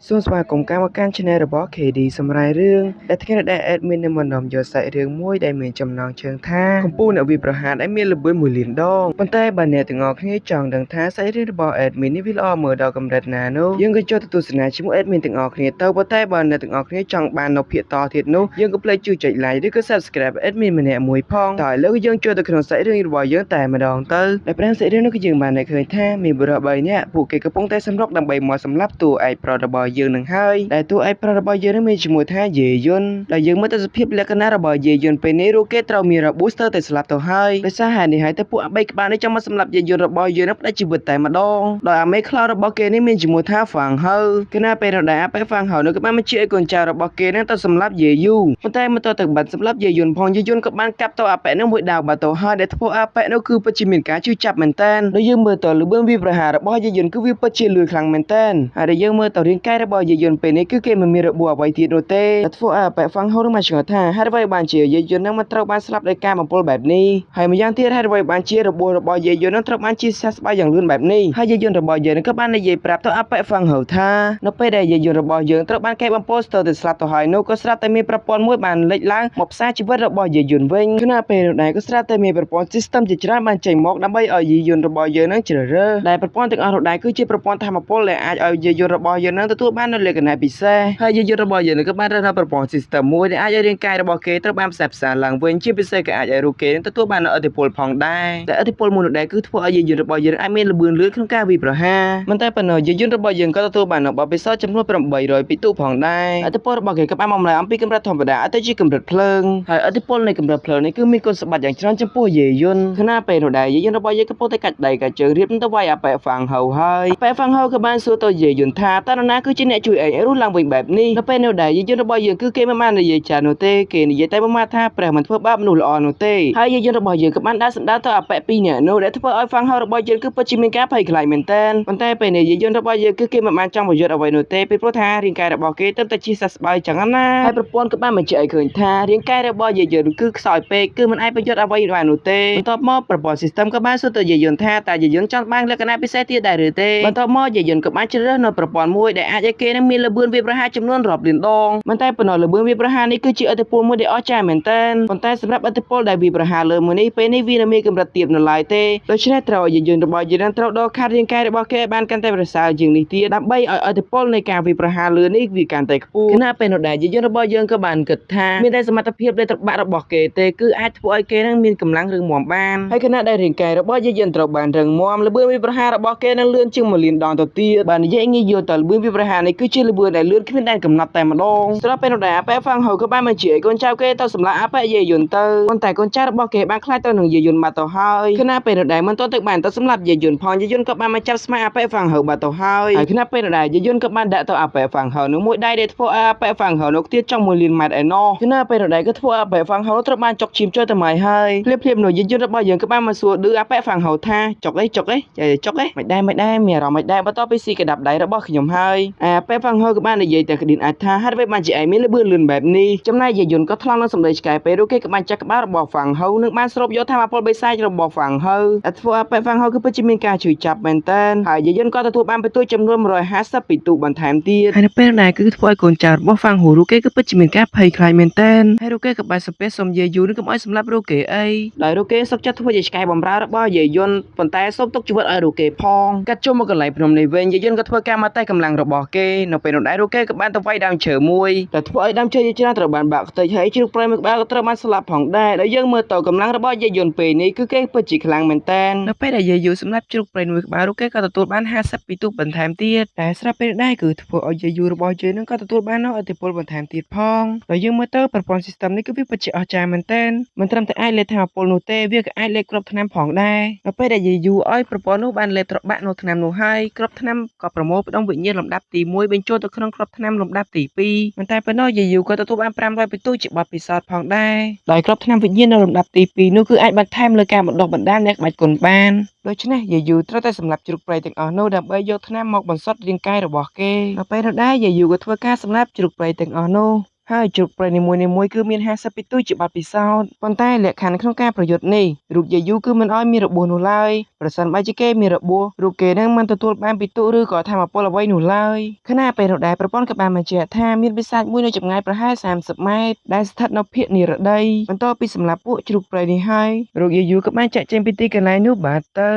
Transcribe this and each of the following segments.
សូមស្វាគមន៍កម្មកាន់ Channel របស់ KD សម្រាយរឿងដែលថ្ងៃនេះដែរ admin នឹងមកនាំយកសាច់រឿងមួយដែលមានចំណងជើងថាកំពូលអ្នកវាយប្រហារដែលមានល្បឿន1លានដងប៉ុន្តែបើអ្នកទាំងអស់គ្នាចង់ដឹងថាសាច់រឿងរបស់ admin នេះវាល្អមើលដល់កម្រិតណានោះយើងក៏ចូលទៅទស្សនាជាមួយ admin ទាំងអស់គ្នាទៅប៉ុន្តែបើអ្នកទាំងអស់គ្នាចង់បាននៅភាគតទៀតនោះយើងកុំភ្លេចជួយចុច like ឬក៏ subscribe admin ម្នាក់មួយផងតើឥឡូវយើងចូលទៅក្នុងសាច់រឿងរបស់យើងតែម្ដងទៅដែលប្រាំសាច់រឿងនោះគឺយើងបានឃើញថាមានបុរស3នាក់ពួកគេកំពុងតែសម្រុកដើម្បីមកសម្លាប់តួឯកប្រុសរបស់យើងនឹងហើយដែលតួឯកប្រុសរបស់យើងនឹងមានឈ្មោះថាយេយុនដែលយើងមើលទៅសភាពលក្ខណៈរបស់យេយុនពេលនេះរូបគេត្រូវមានរបួសស្ទើរតែស្លាប់ទៅហើយដោយសារហេតុនេះហើយទៅពួកអាបីក្បាលនេះចង់មកសម្លាប់យេយុនរបស់យើងនឹងផ្ដាច់ជីវិតតែម្ដងដោយអាមេខ្លោរបស់គេនេះមានឈ្មោះថាហ្វាងហៅគណៈពេលនោះដែរអាប៉េហ្វាងហៅនោះក៏បានមកជាឲ្យកូនចៅរបស់គេនឹងទៅសម្លាប់យេយូប៉ុន្តែមិនទៅទៅបាត់សម្លាប់យេយុនផងយេយុនក៏បានកាប់ទៅអាប៉េនឹងមួយដាវបាត់ទៅហើយដែលធ្វើអាប៉េនោះគឺពិតជាមានការជឿចាប់មែនតើដោយយើងមើលទៅលបឿនវាប្រហាររបស់យេយុនគឺវាពិតជាលឿនខ្លាំងមែនតើហើយដែលយើងមើលទៅរាងកាយរបស់យេយុនពេលនេះគឺគេមិនមានរបួសអ្វីទៀតនោះទេដែលធ្វើឲ្យអាប៉េហ្វាងហៅនឹងមកឆ្ងល់ថាហេតុអ្វីបានជាយេយុននឹងមិនត្រូវបានស្លាប់ដោយការបំពុលបែបនេះហើយម្យ៉ាងទៀតហេតុអ្វីបានជារបួសរបស់យេយុននឹងត្រូវបានជាសះស្បើយយ៉ាងលឿនបែបនេះហើយយេយុនរបស់យើងនឹងក៏បាននិយាយប្រាប់ទៅអាប៉េហ្វាងហៅថានៅពេលដែលយេយុនរបស់យើងត្រូវបានគេបំពុលស្ទើរតែស្លាប់ទៅហើយនោះក៏ស្រាប់តែមានប្រព័ន្ធមួយបានលេចឡើងមកផ្សារជីវិតរបស់យេយុនវិញខណៈពេលនោះដែរក៏ស្រាប់តែមានប្រព័ន្ធ system ជាច្រើនបានចេញមកដើម្បីឲ្យយេយុនរបស់យើងនឹងជ្រើសរើសដែលប្រព័ន្ធទាំងអស់នោះដែរគឺជាប្រព័ន្ធធម្មពលដែលអាចឲ្យយេយុនរបស់យើងនឹងទទួលបាននូវលក្ខណៈពិសេសហើយយេយុនរបស់យើងនឹងក៏បានរើសនៅប្រព័ន្ធ system មួយដែលអាចឲ្យរាងកាយរបស់គេត្រូវបានផ្សះផ្សាឡើងវិញជាពិសេសក៏អាចឲ្យរូបគេនឹងទទួលបាននូវឥទ្ធិពលផងដែរដែលឥទ្ធិពលមួយនោះដែរគឺធ្វើឲ្យយេយុនរបស់យើងអាចមានល្បឿនលឿនក្នុងការវាយប្រហារមិនតែប៉ុណ្ណោះយេយុនរបស់យើងក៏ទទួលបាននូវបទពិសោធន៍ចំនួន800ពិន្ទុផងដែរឥទ្ធិពលរបស់គេក៏បានបំលែងអំពីកម្រិតធម្មតាឲ្យទៅជាកម្រិតភ្លើងហើយឥទ្ធិពលនៃកម្រិតភ្លើងនេះគឺមានគុណសម្បត្តិយ៉ាងច្រើនចំពោះយេយុនខណៈពេលនោះដែរយេយុនរបស់យើងកំពុងតែកាច់ដៃកាច់ជើងរៀបទៅវាយអាប៉ែហ្វាងហៅហើយអាប៉ែហ្វាងហៅក៏បានសួរទៅយេយុនថាតើនរណាគឺជាអ្នកជួយឯងឲ្យរស់ឡើងវិញបែបនេះនៅពេលនោះដែរយេយុនរបស់យើងគឺគេមិនបាននិយាយច្រើននោះទេគេនិយាយតែមួយម៉ាត់ថាព្រះមិនធ្វើបាបមនុស្សល្អនោះទេហើយយេយុនរបស់យើងក៏បានដើរសម្ដៅទៅអាប៉ែពីរនាក់នោះដែលធ្វើឲ្យហ្វាងហៅរបស់យើងគឺពិតជាមានការភ័យខ្លាចមែនទែនប៉ុន្តែពេលនេះយេយុនរបស់យើងគឺគេមិនបានចង់ប្រយុទ្ធអ្វីនោះទេពីព្រោះថារាងកាយរបស់គេទើបតែជាសះស្បើយចឹងណាហើយប្រព័ន្ធក៏បានបញ្ជាក់ឲ្យឃើញថារាងកាយរបស់យេយុនគឺខ្សោយពេកគឺមិនអាចប្រយុទ្ធអ្វីបាននោះទេបន្ទាប់មកប្រព័ន្ធ system ក៏បានសួរទៅយេយុនថាតើយេយុនចង់បានលក្ខណៈពិសេសទៀតដែរឬទេបន្ទាប់មកយេយុនក៏បានជ្រើសរើសនៅប្រព័ន្ធមួយដែលអាចឲ្យគេនឹងមានល្បឿនវាយប្រហារចំនួនរាប់លានដងមិនតែប៉ុណ្ណោះល្បឿនវាយប្រហារនេះគឺជាឥទ្ធិពលមួយដែលអស្ចារ្យមែនទែនប៉ុន្តែសម្រាប់ឥទ្ធិពលដែលវាយប្រហារលើមួយនេះពេលនេះវានៅមានកម្រិតទាបនៅឡើយទេដូច្នេះត្រូវឲ្យយេយុនរបស់យើងនឹងត្រូវដកខាត់រាងកាយរបស់គេឲ្យបានកាន់តែប្រសើរជាងនេះទៀតដើម្បីឲ្យឥទ្ធិពលនៃការវាយប្រហារលើនេះវាកាន់តែខ្ពស់ខណៈពេលនោះដែរយេយុនរបស់យើងក៏បានគិតថាមានតែសមត្ថភាពដែលត្របាក់របស់គេទេគឺអាចធ្វើឲ្យគេនឹងមានកម្លាំងរឹងមាំបានហើយខណៈដែលរាងកាយរបស់យេយុនត្រូវបានរឹងមាំល្បឿនវាយប្រហាររបស់គេនឹងលឿនជាង1លានដងទៅទៀតបើនិយាយងាយយល់តើល្បឿនវាយប្រហារនេះគឺជាល្បឿនដែលលឿនគ្មានដែនកំណត់តែម្ដងស្របពេលនោះដែរអាប៉ែហ្វាងហៅក៏បានបញ្ជាឲ្យកូនចៅគេទៅសម្លាប់អាប៉ែយេយុនទៅប៉ុន្តែកូនចៅរបស់គេបានខ្លាចទៅនឹងយេយុនបាត់ទៅហើយខណៈពេលនោះដែរមិនទាន់ទៅបានទៅសម្លាប់យេយុនផងយេយុនក៏បានមកចាប់ស្មាអាប៉ែហ្វាងហៅបាត់ទៅហើយហើយខណៈពេលនោះដែរយេយុនក៏បានដាក់ទៅអាប៉ែហ្វាងហៅនោះមួយដៃដែលធ្វើឲ្យអាប៉ែហ្វាងហៅនោះទៀតចង់1លានម៉ែត្រឯណោះខណៈពេលនោះដែរក៏ធ្វើឲ្យអាប៉ែហ្វាងហៅត្រូវបានចុកឈាមចូលទៅម៉ៃហើយភ្លាមៗនោះយេយុនរបស់យើងក៏បានមកសួរឌឺអាប៉ែហ្វាងហៅថាចុកអីចុកអីចុកអីមិនដែរមិនដែរមានអារម្មណ៍មិនដែរបន្ទាប់ពីស៊ីកដាប់ដៃរបស់ខ្ញុំហើយអាប៉ែហ្វាងហៅក៏បាននិយាយតែក្តៀនអាចថាហេតុអ្វីបានជាឯងមានល្បឿនលឿនបែបនេះចំណែកយេយុនក៏ថ្លង់នឹងសម្ដីឆ្កែពេលនោះគេក៏បានចាក់ក្បាលរបស់ហ្វាងហៅនិងបានស្រូបយកធម៌ពលបិសាចរបស់ហ្វាងហៅដែលធ្វើឲ្យប៉ែហ្វាងហៅគឺពិតជាមានការឈឺចាប់មែនទែនហើយយេយុនក៏ទទួលបានពិន្ទុចំនួន150ពិន្ទុបន្ថែមទៀតហើយនៅពេលដែរគឺធ្វើឲ្យកូនចៅរបស់ហ្វាងហៅរូគេគឺពិតជាមានការភ័យខ្លាចមែនទែនហើយរូគេក៏បានសំពះសុំយេយុនកុំឲ្យសម្លាប់រូគេអីដោយរូគេសុកចិត្តធ្វើជាឆ្កែបំរើរបស់យេយុនប៉ុន្តែសូមទុកជីវិតឲ្យរូគេផងកាត់ជុំមកកន្លែងភ្នំនេះវិញយេយុនក៏ធ្វើការមកតែកម្លាំងរបស់គេនៅពេលនោះដែររូគេក៏បានទៅវាយដើមឈើមួយដែលធ្វើឲ្យដើមឈើជាច្រើនត្រូវបានបាក់ខ្ទេចហើយជ្រូកព្រៃមួយក្បាលក៏ត្រូវបានស្លាប់ផងដែរដោយយើងមើលទៅកម្លាំងរបស់យេយុនពេលនេះគឺគេពិតជាខ្លាំងមែនទែននៅពេលដែលយេយុនសម្លាប់ជ្រូកព្រៃមួយក្បាលរូគេក៏ទទួលបាន50ពិន្ទុបន្ថែមទៀតតែស្រាប់ពេលដែរគឺធ្វើឲ្យយេយុរបស់យើងនឹងក៏ទទួលបាននូវឥទ្ធិពលបន្ថែមទៀតផងដោយយើងមើលទៅប្រព័ន្ធ system នេះគឺវាពិតជាអស្ចារ្យមែនទែនមិនត្រឹមតែអាចលេបធម៌ពលនោះទេវាក៏អាចលេបគ្រាប់ថ្នាំផងដែរនៅពេលដែលយេយូឲ្យប្រព័ន្ធនោះបានលេបត្របាក់នៅថ្នាំនោះហើយគ្រាប់ថ្នាំក៏ប្រមូលផ្ដុំវិញ្ញាណលំដាប់ទី1បញ្ចូលទៅក្នុងគ្រាប់ថ្នាំលំដាប់ទី2មិនតែប៉ុណ្ណោះយេយូក៏ទទួលបាន500ពិន្ទុជាបទពិសោធន៍ផងដែរដោយគ្រាប់ថ្នាំវិញ្ញាណនៅលំដាប់ទី2នោះគឺអាចបន្ថែមលើការបណ្ដុះបណ្ដាលអ្នកក្បាច់គុណបានដូច្នេះយេយូត្រូវតែសម្លាប់ជ្រូកព្រៃទាំងអស់នោះដើម្បីយកថ្នាំមកបន្សុទ្ធរាងកាយរបស់គេនៅពេលនោះដែរយេយូក៏ធ្វើការសម្លាប់ជ្រូកព្រៃទាំងអស់នោះ ហើយជ្រូកព្រៃនីមួយៗគឺមាន50ពិន្ទុជាបទពិសោធន៍ប៉ុន្តែលក្ខខណ្ឌក្នុងការប្រយុទ្ធនេះរូបយាយយូគឺមិនឲ្យមានរបួសនោះឡើយប្រសិនបើជាគេមានរបួសរូបគេនឹងមិនទទួលបានពិន្ទុឬក៏ធម៌ពលអ្វីនោះឡើយខណៈពេលនោះដែរប្រព័ន្ធក៏បានបញ្ជាក់ថាមានបិសាចមួយនៅចម្ងាយប្រហែល30ម៉ែត្រដែលស្ថិតនៅភាគនិរតីបន្ទាប់ពីសម្លាប់ពួកជ្រូកព្រៃនេះហើយរូបយាយយូក៏បានចាក់ចេញពីទីកន្លែងនោះបាទទៅ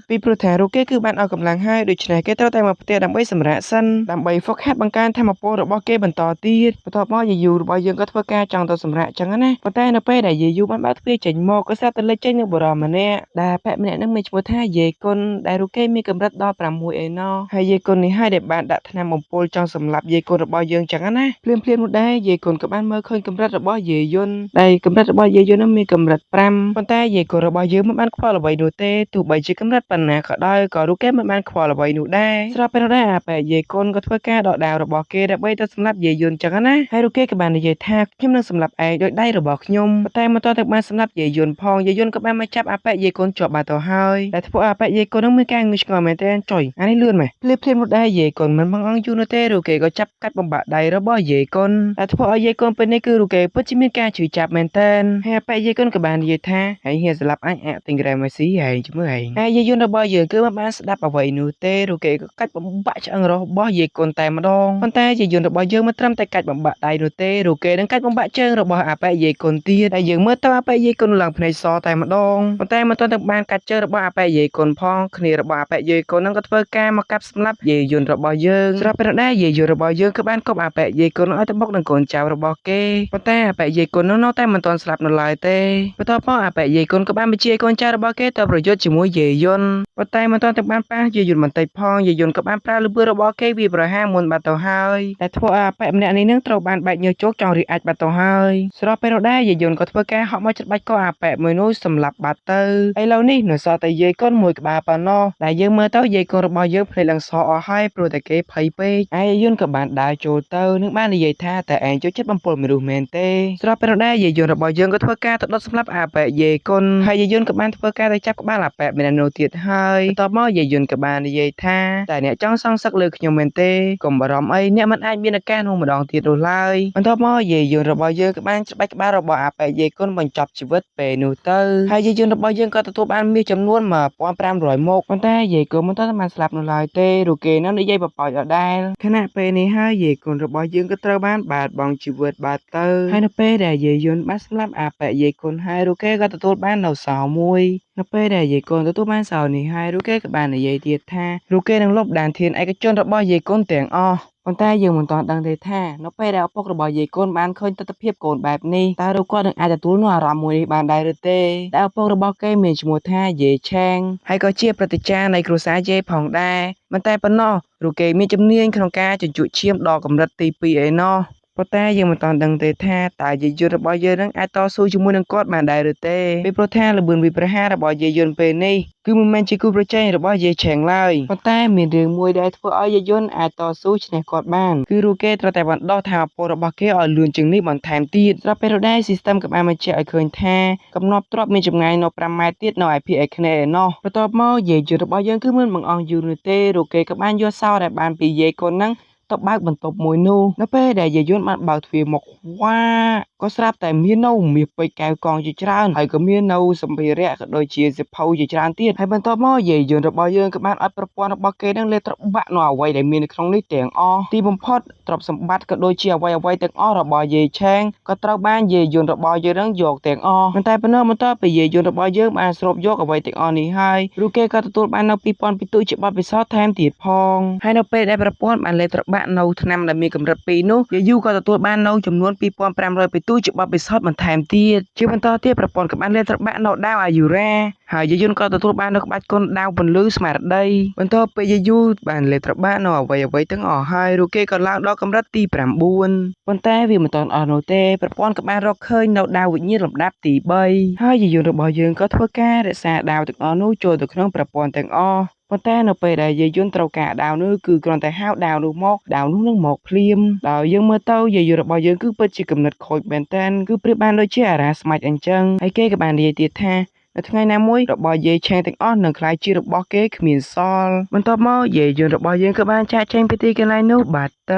ពីព្រោះថារូបគេគឺបានឲ្យកម្លាំងហើយដូច្នេះគេត្រូវតែមកផ្ទះដើម្បីសម្រាកសិនដើម្បីហ្វឹកហាត់បង្កើនធម៌ពលរបស់គេបន្តទៀតបន្ទាប់មកយាយយូរបស់យើងក៏ធ្វើការចង់ទៅសម្រាកចឹងណាប៉ុន្តែនៅពេលដែលយាយយូបានបើកទ្វារចេញមកក៏ស្រាប់តែលេចចេញនៅបុរសម្នាក់ដែលប៉ែកម្នាក់នឹងមានឈ្មោះថាយាយគុណដែលរូបគេមានកម្រិតដល់6ឯណោះហើយយាយគុណនេះហើយដែលបានដាក់ថ្នាំបំពុលចង់សម្លាប់យាយគុណរបស់យើងចឹងណាភ្លាមៗនោះដែរយាយគុណក៏បានមើលឃើញកម្រិតរបស់យាយយុនដែលកម្រិតរបស់យាយយុននឹងមានកម្រិត5ប៉ុន្តែយាយគុណរបស់យើងមិនបានខ្វល់អ្វីនោះទេទោះបីជាកម្រិតប៉ុណ្ណាក៏ដោយក៏រូបគេមិនបានខ្វល់អ្វីនោះដែរស្រាប់ពេលនោះដែរអាប៉ែយាយគុណក៏ធ្វើការដកដាវរបស់គេដើម្បីទៅសម្លាប់យាយយុនចឹងណាហើយរូបគេក៏បាននិយាយថាខ្ញុំនឹងសម្លាប់ឯងដោយដៃរបស់ខ្ញុំប៉ុន្តែមិនទាន់ទៅបានសម្លាប់យាយយុនផងយាយយុនក៏បានមកចាប់អាប៉ែយាយគុណជាប់បាត់ទៅហើយដែលធ្វើឲ្យអាប៉ែយាយគុណនឹងមានការងឿងឆ្ងល់មែនទែនចុយអានេះលឿនម៉េះភ្លាមៗនោះដែរយាយគុណមិនបង្អង់យូរនោះទេរូបគេក៏ចាប់កាច់បំបាក់ដៃរបស់យាយគុណដែលធ្វើឲ្យយាយគុណពេលនេះគឺរូបគេពិតជាមានការឈឺចាប់មែនទែនហើយអាប៉ែយាយគុណក៏បាននិយាយថាហើយហ៊ានសម្លាប់អញអាក់ទិញក្រែមស៊ីហើយជំរឿឯងហើយយាយយុនរបស់យើងគឺមិនបានស្ដាប់អ្វីនោះទេរូបគេក៏កាច់បំបាក់ឆ្អឹងរបស់យាយគុណតែម្ដងប៉ុន្តែយាយយុនរបស់យើងមិនត្រឹមតែកាច់បំបាក់ដៃនោះទេរូបគេនឹងកាច់បំបាក់ជើងរបស់អាប៉ែយាយគុណទៀតដែលយើងមើលទៅអាប៉ែយាយគុណឡើងភ្នែកសតែម្ដងប៉ុន្តែមិនទាន់ទៅបានកាច់ជើងរបស់អាប៉ែយាយគុណផងគ្នារបស់អាប៉ែយាយគុណនឹងក៏ធ្វើការមកកាប់សម្លាប់យាយយុនរបស់យើងស្រាប់ពេលនោះដែរយាយយុនរបស់យើងគឺបានគប់អាប៉ែយាយគុណឲ្យទៅបុកនឹងកូនចៅរបស់គេប៉ុន្តែអាប៉ែយាយគុណនោះនៅតែមិនទាន់ស្លាប់នៅឡើយទេបន្ទាប់មកអាប៉ែយាយគុណក៏បានបញ្ជាកូនចៅរបស់គេទៅប្រយុទ្ធជាមួយយាយយុនប៉ុន្តែមិនទាន់ទៅបានប៉ះយាយយុនបន្តិចផងយាយយុនក៏បានប្រើល្បឿនរបស់គេវាប្រហារមុនបាត់ទៅហើយតែធ្វើឲ្យអាប៉ែម្នាក់នេះនឹងត្រូវបានបែកញើសជោគចង់រីអាចបាត់ទៅហើយស្របពេលនោះដែរយាយយុនក៏ធ្វើការហក់មកច្របាច់កអាប៉ែមួយនោះសម្លាប់បាត់ទៅឥឡូវនេះនៅសល់តែយាយគុណមួយក្បាលប៉ុណ្ណោះដែលយើងមើលទៅយាយគុណរបស់យើងភ្លេចឡើងសអស់ហើយព្រោះតែគេភ័យពេកឯយាយយុនក៏បានដើរចូលទៅនឹងបាននិយាយថាតែឯងចូលចិត្តបំពុលមនុស្សមែនទេស្របពេលនោះដែរយាយយុនរបស់យើងក៏ធ្វើការទៅដុតសម្លាប់អាប៉ែយាយគុណហើយយាយយុនក៏បានធ្វើការទៅចាប់ក្បាលអាប៉ែម្នាក់នោះទៀតហើយបន្ទាប់មកយាយយុនក៏បាននិយាយថាតែអ្នកចង់សងសឹកលើខ្ញុំមែនទេកុំបារម្ភអីអ្នកមិនអាចមានឱកាសនោះម្ដងទៀតនោះឡើយបន្ទាប់មកយាយយុនរបស់យើងក៏បានច្បាច់ក្បាលរបស់អាប៉ែយាយគុណបញ្ចប់ជីវិតពេលនោះទៅហើយយាយយុនរបស់យើងក៏ទទួលបានមាសចំនួន1500មុខប៉ុន្តែយាយគុណមិនទាន់បានស្លាប់នោះឡើយទេរូគេនៅនិយាយបបោចដដែលខណៈពេលនេះហើយយាយគុណរបស់យើងក៏ត្រូវបានបាត់បង់ជីវិតបាត់ទៅហើយនៅពេលដែលយាយយុនបានសម្លាប់អាប៉ែយាយគុណហើយរូគេក៏ទទួលបាននៅសោមួយនៅពេលដែលយាយគុណទទួលបានសោនេះហើយរូគេក៏បាននិយាយទៀតថារូគេនឹងលុបដានធានឯកជនរបស់យាយគុណទាំងអស់ប៉ុន្តែយើងមិនទាន់ដឹងទេថានៅពេលដែលឪពុករបស់យាយកូនបានឃើញទិដ្ឋភាពកូនបែបនេះតើរូបគាត់នឹងអាចទទួលនូវអារម្មណ៍មួយនេះបានដែរឬទេដែលឪពុករបស់គេមានឈ្មោះថាយាយឆេងហើយក៏ជាប្រតិចារនៃគ្រួសារយាយផងដែរមិនតែប៉ុណ្ណោះរូបគេមានជំនាញក្នុងការជញ្ជក់ឈាមដល់កម្រិតទី2ឯណោះប៉ុន្តែយើងមិនទាន់ដឹងទេថាតើយាយយុនរបស់យើងនឹងអាចតស៊ូជាមួយនឹងគាត់បានដែរឬទេពីព្រោះថាល្បឿនវិប្រហាររបស់យាយយុនពេលនេះគឺមិនមែនជាគូប្រជែងរបស់យាយឆេងឡើយប៉ុន្តែមានរឿងមួយដែលធ្វើឲ្យយាយយុនអាចតស៊ូឈ្នះគាត់បានគឺរូគេត្រូវតែបណ្ដោះថាមពលរបស់គេឲ្យលឿនជាងនេះបន្ថែមទៀតស្រាប់ពេលនោះដែរ system ក៏បានបញ្ជាក់ឲ្យឃើញថាកំណប់ទ្រព្យមានចម្ងាយនៅ5ម៉ែត្រទៀតនៅឯភាគឯខ្នេឯណោះបន្ទាប់មកយាយយុនរបស់យើងគឺមិនបង្អង់យូរនោះទេរូគេក៏បានយកសោដែលបានពីយាយកូនហ្នឹងទៅបើកបន្ទប់មួយនោះនៅពេលដែលយាយយុនបានបើកទ្វារមកវ៉ាក៏ស្រាប់តែមាននៅមាសពេជ្រកែវកងជាច្រើនហើយក៏មាននៅសម្ភារៈក៏ដូចជាសៀវភៅជាច្រើនទៀតហើយបន្ទាប់មកយាយយុនរបស់យើងក៏បានឲ្យប្រព័ន្ធរបស់គេនឹងលេបត្របាក់នៅអ្វីដែលមាននៅក្នុងនេះទាំងអស់ទីបំផុតទ្រព្យសម្បត្តិក៏ដូចជាអ្វីៗទាំងអស់របស់យាយឆេងក៏ត្រូវបានយាយយុនរបស់យើងនឹងយកទាំងអស់មិនតែប៉ុណ្ណោះបន្ទាប់ពីយាយយុនរបស់យើងបានស្រូបយកអ្វីទាំងអស់នេះហើយរូគេក៏ទទួលបាននៅ2000ពិន្ទុជាបទពិសោធន៍ថែមទៀតផងហើយនៅពេលដែលប្រព័ន្ធបានលេបត្របាក់នៅឆ្នាំដែលមានកម្រិត2នោះយាយយូក៏ទទួលបាននៅចំនួន2500ពិន្ទុជាបទពិសោធន៍បន្ថែមទៀតជាបន្តទៀតប្រព័ន្ធក៏បានលេបត្របាក់នៅដាវអាយុរ៉ាហើយយាយយុនក៏ទទួលបាននៅក្បាច់គុណដាវពន្លឺស្មារតីបន្ទាប់ពីយាយយូបានលេបត្របាក់នៅអ្វីៗទាំងអស់ហើយរូគេក៏ឡើងដល់កម្រិតទី9ប៉ុន្តែវាមិនទាន់អស់នោះទេប្រព័ន្ធក៏បានរកឃើញនៅដាវវិញ្ញាណលំដាប់ទី3ហើយយាយយុនរបស់យើងក៏ធ្វើការរក្សាដាវទាំងអស់នោះចូលទៅក្នុងប្រព័ន្ធទាំងអស់ប៉ុន្តែនៅពេលដែលយាយយុនត្រូវការដាវនោះគឺគ្រាន់តែហៅដាវនោះមកដាវនោះនឹងមកភ្លាមដោយយើងមើលទៅយាយយុនរបស់យើងគឺពិតជាគំនិតខូចមែនតើគឺប្រៀបបានដូចជាអារ៉ាស្មាច់អញ្ចឹងហើយគេក៏បាននិយាយទៀតថា នៅថ្ងៃណាមួយរបស់យាយឆេងទាំងអស់នឹងក្លាយជារបស់គេគ្មានសល់បន្ទាប់មកយាយយន្តរបស់យើងក៏បានចាកចេញពីទីកន្លែងនោះបាត់ទ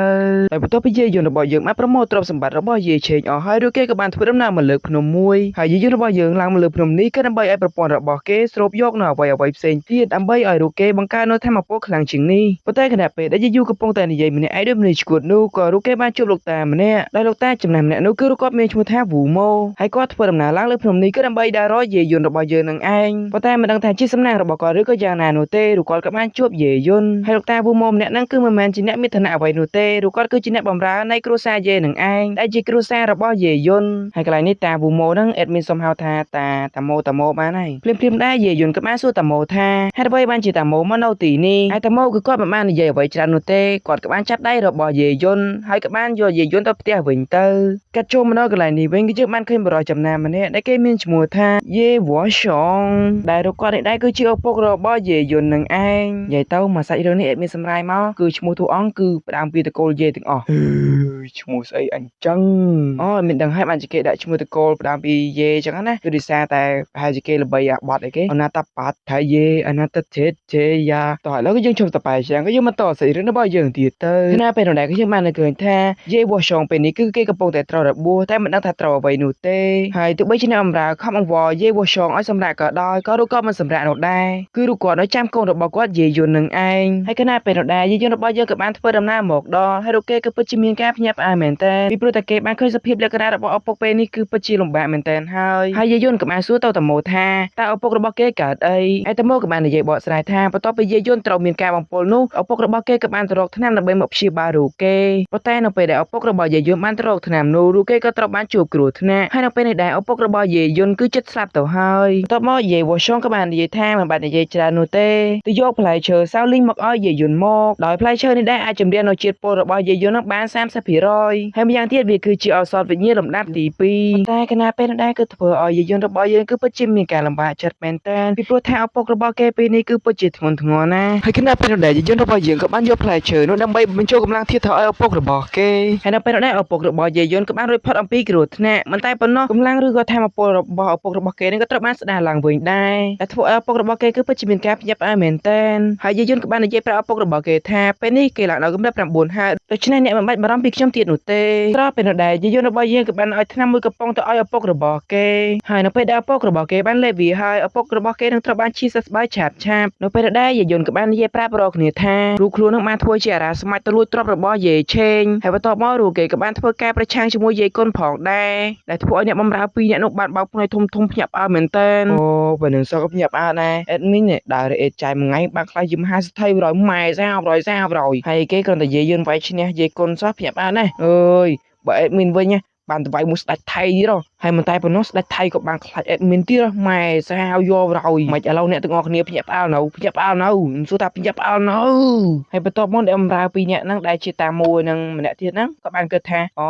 ៅហើយបន្ទាប់ពីយាយយន្តរបស់យើងបានប្រមូលទ្រព្យសម្បត្តិរបស់យាយឆេងអស់ហើយរួចគេក៏បានធ្វើដំណើរមកលើភ្នំមួយហើយយាយយន្តរបស់យើងឡើងមកលើភ្នំនេះគឺដើម្បីឲ្យប្រព័ន្ធរបស់គេស្រូបយកនៅអ្វីៗផ្សេងទៀតដើម្បីឲ្យរូបគេបង្កើននូវធម៌ពលខ្លាំងជាងនេះប៉ុន្តែខណៈពេលដែលយាយយូកំពុងតែនិយាយម្នាក់ឯងដោយមនុស្សឈួតនោះក៏រូបគេបានជួបលោកតាម្នាក់ដែលលោកតាចំណាស់ម្នាក់នោះគឺរូបគាត់មានឈ្មោះថាវូម៉ូហើយគាត់ធ្វើដំណើរឡើងលើភ្នំនេះគឺដើម្បីដើររកយាយយន្តរបស់យើងនឹងឯងប៉ុន្តែមិនដឹងថាជាសំណាងរបស់គាត់ឬក៏យ៉ាងណានោះទេរូបគាត់ក៏បានជួបយាយយន្តហើយលោកតាវូម៉ូម្នាក់ហ្នឹងគឺមិនមែនជាអ្នកមានឋានៈអ្វីនោះទេរូបគាត់គឺជាអ្នកបម្រើនៃគ្រួសារយាយនឹងឯងដែលជាគ្រួសាររបស់យាយយន្តហើយកន្លែងនេះតាវូម៉ូហ្នឹងអេដមីនសុំហៅថាតាតាម៉ូតាម៉ូបានហើយភ្លាមៗដែរយាយយន្តក៏បានសួរតាម៉ូថាហេតុអ្វីបានជាតាម៉ូមកនៅទីនេះហើយតាម៉ូគឺគាត់មិនបាននិយាយអ្វីច្រើននោះទេគាត់ក៏បានចាប់ដៃរបស់យាយយន្តហើយក៏បានយកយាយយន្តទៅផ្ទះវិញទៅកាត់ចូលមកដល់កន្លែងនេះវិញគឺយើងបានឃើញបុរសចំណាស់ម្នាក់ដែលគេមានឈ្មោះថាយេវ៉ាឆងដែលរូបគាត់នេះដែរគឺជាឪពុករបស់យាយយន្តនឹងឯងនិយាយទៅមកសាច់រឿងនេះអត់មានសម្រាយមកគឺឈ្មោះតួអង្គគឺផ្ដើមពីតកូលយេទាំងអស់ឈ្មោះស្អីអញ្ចឹងអូមានដឹងហើយបានជាគេដាក់ឈ្មោះតកូលផ្ដើមពីយេអញ្ចឹងណាគឺដោយសារតែប្រហែលជាគេល្បីអាបត់អីគេអនាតបាត់ថាយេអនាតទេទេយ៉ាតោះឥឡូវគឺយើងជុំតបែចឹងគឺយើងបន្តសាច់រឿងរបស់យើងទៀតទៅណាពេលនោះដែរគឺយើងបានឃើញថាយេវ៉ាឆងពេលនេះគឺគេកំពុងតែត្រូវរបួសតែមិនដឹងថាត្រូវអ្វីនោះទេហើយទោះបីជាអ្នកបម្រើខំអង្វរយេវ៉ាឆងឲ្យសម្រាកក៏ដោយក៏រូបគាត់មិនសម្រាកនោះដែរគឺរូបគាត់នៅចាំកូនរបស់គាត់យាយយន្តនឹងឯងហើយខណៈពេលនោះដែរយាយយន្តរបស់យើងក៏បានធ្វើដំណើរមកដល់ហើយរូបគេក៏ពិតជាមានការភ្ញាក់ផ្អើលមែនទែនពីព្រោះតែគេបានឃើញសភាពលក្ខណៈរបស់ឪពុកពេលនេះគឺពិតជាលំបាកមែនទែនហើយហើយយាយយន្តក៏បានសួរទៅតាម៉ូថាតើឪពុករបស់គេកើតអីហើយតាម៉ូក៏បាននិយាយបកស្រាយថាបន្ទាប់ពីយាយយន្តត្រូវមានការបំពុលនោះឪពុករបស់គេក៏បានទៅរកថ្នាំដើម្បីមកព្យាបាលរូបគេប៉ុន្តែនៅពេលដែលឪពុករបស់យាយយន្តបានទៅរកថ្នាំនោះរូបគេក៏ត្រូវបានជួបគ្រោះថ្នាក់ហើយនៅពេលនេះដែរឪពុករបស់យាយយន្តគឺចិត្តស្លាប់ទៅហើយបន្ទាប់មកយាយវ៉ាឆងក៏បាននិយាយថាមិនបាននិយាយច្រើននោះទេទៅយកផ្លែឈើសាវលីងមកឲ្យយាយយន្តមកដោយផ្លែឈើនេះដែរអាចជំរាបនៅជាតិពុលរបស់យាយយន្តនឹងបាន 30% ហើយម្យ៉ាងទៀតវាគឺជាឱសថវិញ្ញាណលំដាប់ទី2ប៉ុន្តែខណៈពេលនេះដែរគឺធ្វើឲ្យយាយយន្តរបស់យើងគឺពិតជាមានការលំបាកចិត្តមែនទែនពីព្រោះថាឪពុករបស់គេពេលនេះគឺពិតជាធ្ងន់ធ្ងរណាស់ហើយខណៈពេលនេះដែរយាយយន្តរបស់យើងក៏បានយកផ្លែឈើនោះដើម្បីបញ្ចូលកម្លាំងធាតុទៅឲ្យឪពុករបស់គេហើយនៅពេលនេះដែរឪពុករបស់យាយយន្តក៏បានរួចផុតអំពីគ្រោះថ្នាក់មិនតែប៉ុណ្ណោះកម្លាំងឬក៏ធម៌ពលរបស់ឪពុករបស់គេនឹងក៏ត្រូវបានស្ដារឡើងវិញដែរតែធ្វើឲ្យឪពុករបស់គេគឺពិតជាមានការភ្ញាក់ផ្អើលមែនទែនហើយយាយយន្តក៏បាននិយាយប្រាប់ឪពុករបស់គេថាពេលនេះគេឡើងដល់កម្រិត9ហើយដូច្នេះអ្នកមិនបាច់បារម្ភពីខ្ញុំទៀតនោះទេស្របពេលនោះដែរយាយយន្តរបស់យើងក៏បានឲ្យថ្នាំមួយកំប៉ុងទៅឲ្យឪពុករបស់គេហើយនៅពេលដែលឪពុករបស់គេបានលេបវាហើយឪពុករបស់គេនឹងត្រូវបានឈឺសះស្បើយឆាប់ឆាប់នៅពេលដែលយាយយន្តក៏បាននិយាយប្រាប់រកគ្នាថារូបខ្លួននឹងបានធ្វើជាអារាស្មាច់ទៅលួចទ្រព្យរបស់យាយឆេងហើយបន្ទាប់មករូបគេក៏បានធ្វើការប្រឆាំងជាមួយយាយគុណផងដែរដែលធ្វើឲ្យអ្នកបម្រើពីរអ្នកនោះបានបោកភ្នែកធំធំភ្ញាក់ផ្អើលមែនទែនអូបើនឹងសោះក៏ភ្ញាក់ផ្អើលដែរអេដមីនដើរអេតចាយមួយថ្ងៃបានខ្លាចជាមហាសេដ្ឋី100ម៉ែសា100សា100ហើយគេគ្រាន់តែយាយយន្តវាយឈ្នះយាយគុណសោះភ្ញាក់ផ្អើលណាស់អើយបើអេដមីនវិញបានទៅវាយមួយស្ដេចថៃទៀតហើយមិនតែប៉ុណ្ណោះស្ដេចថៃក៏បានខ្លាចអេដមីនទៀតម៉ែសាវយករយមិនឥឡូវអ្នកទាំងអស់គ្នាភ្ញាក់ផ្អើលនៅភ្ញាក់ផ្អើលនៅសួរថាភ្ញាក់ផ្អើលនៅហើយបន្ទាប់មកអ្នកបម្រើពីរនាក់ហ្នឹងដែលជាតាមួយនឹងម្នាក់ទៀតហ្នឹងក៏បានគិតថាអូ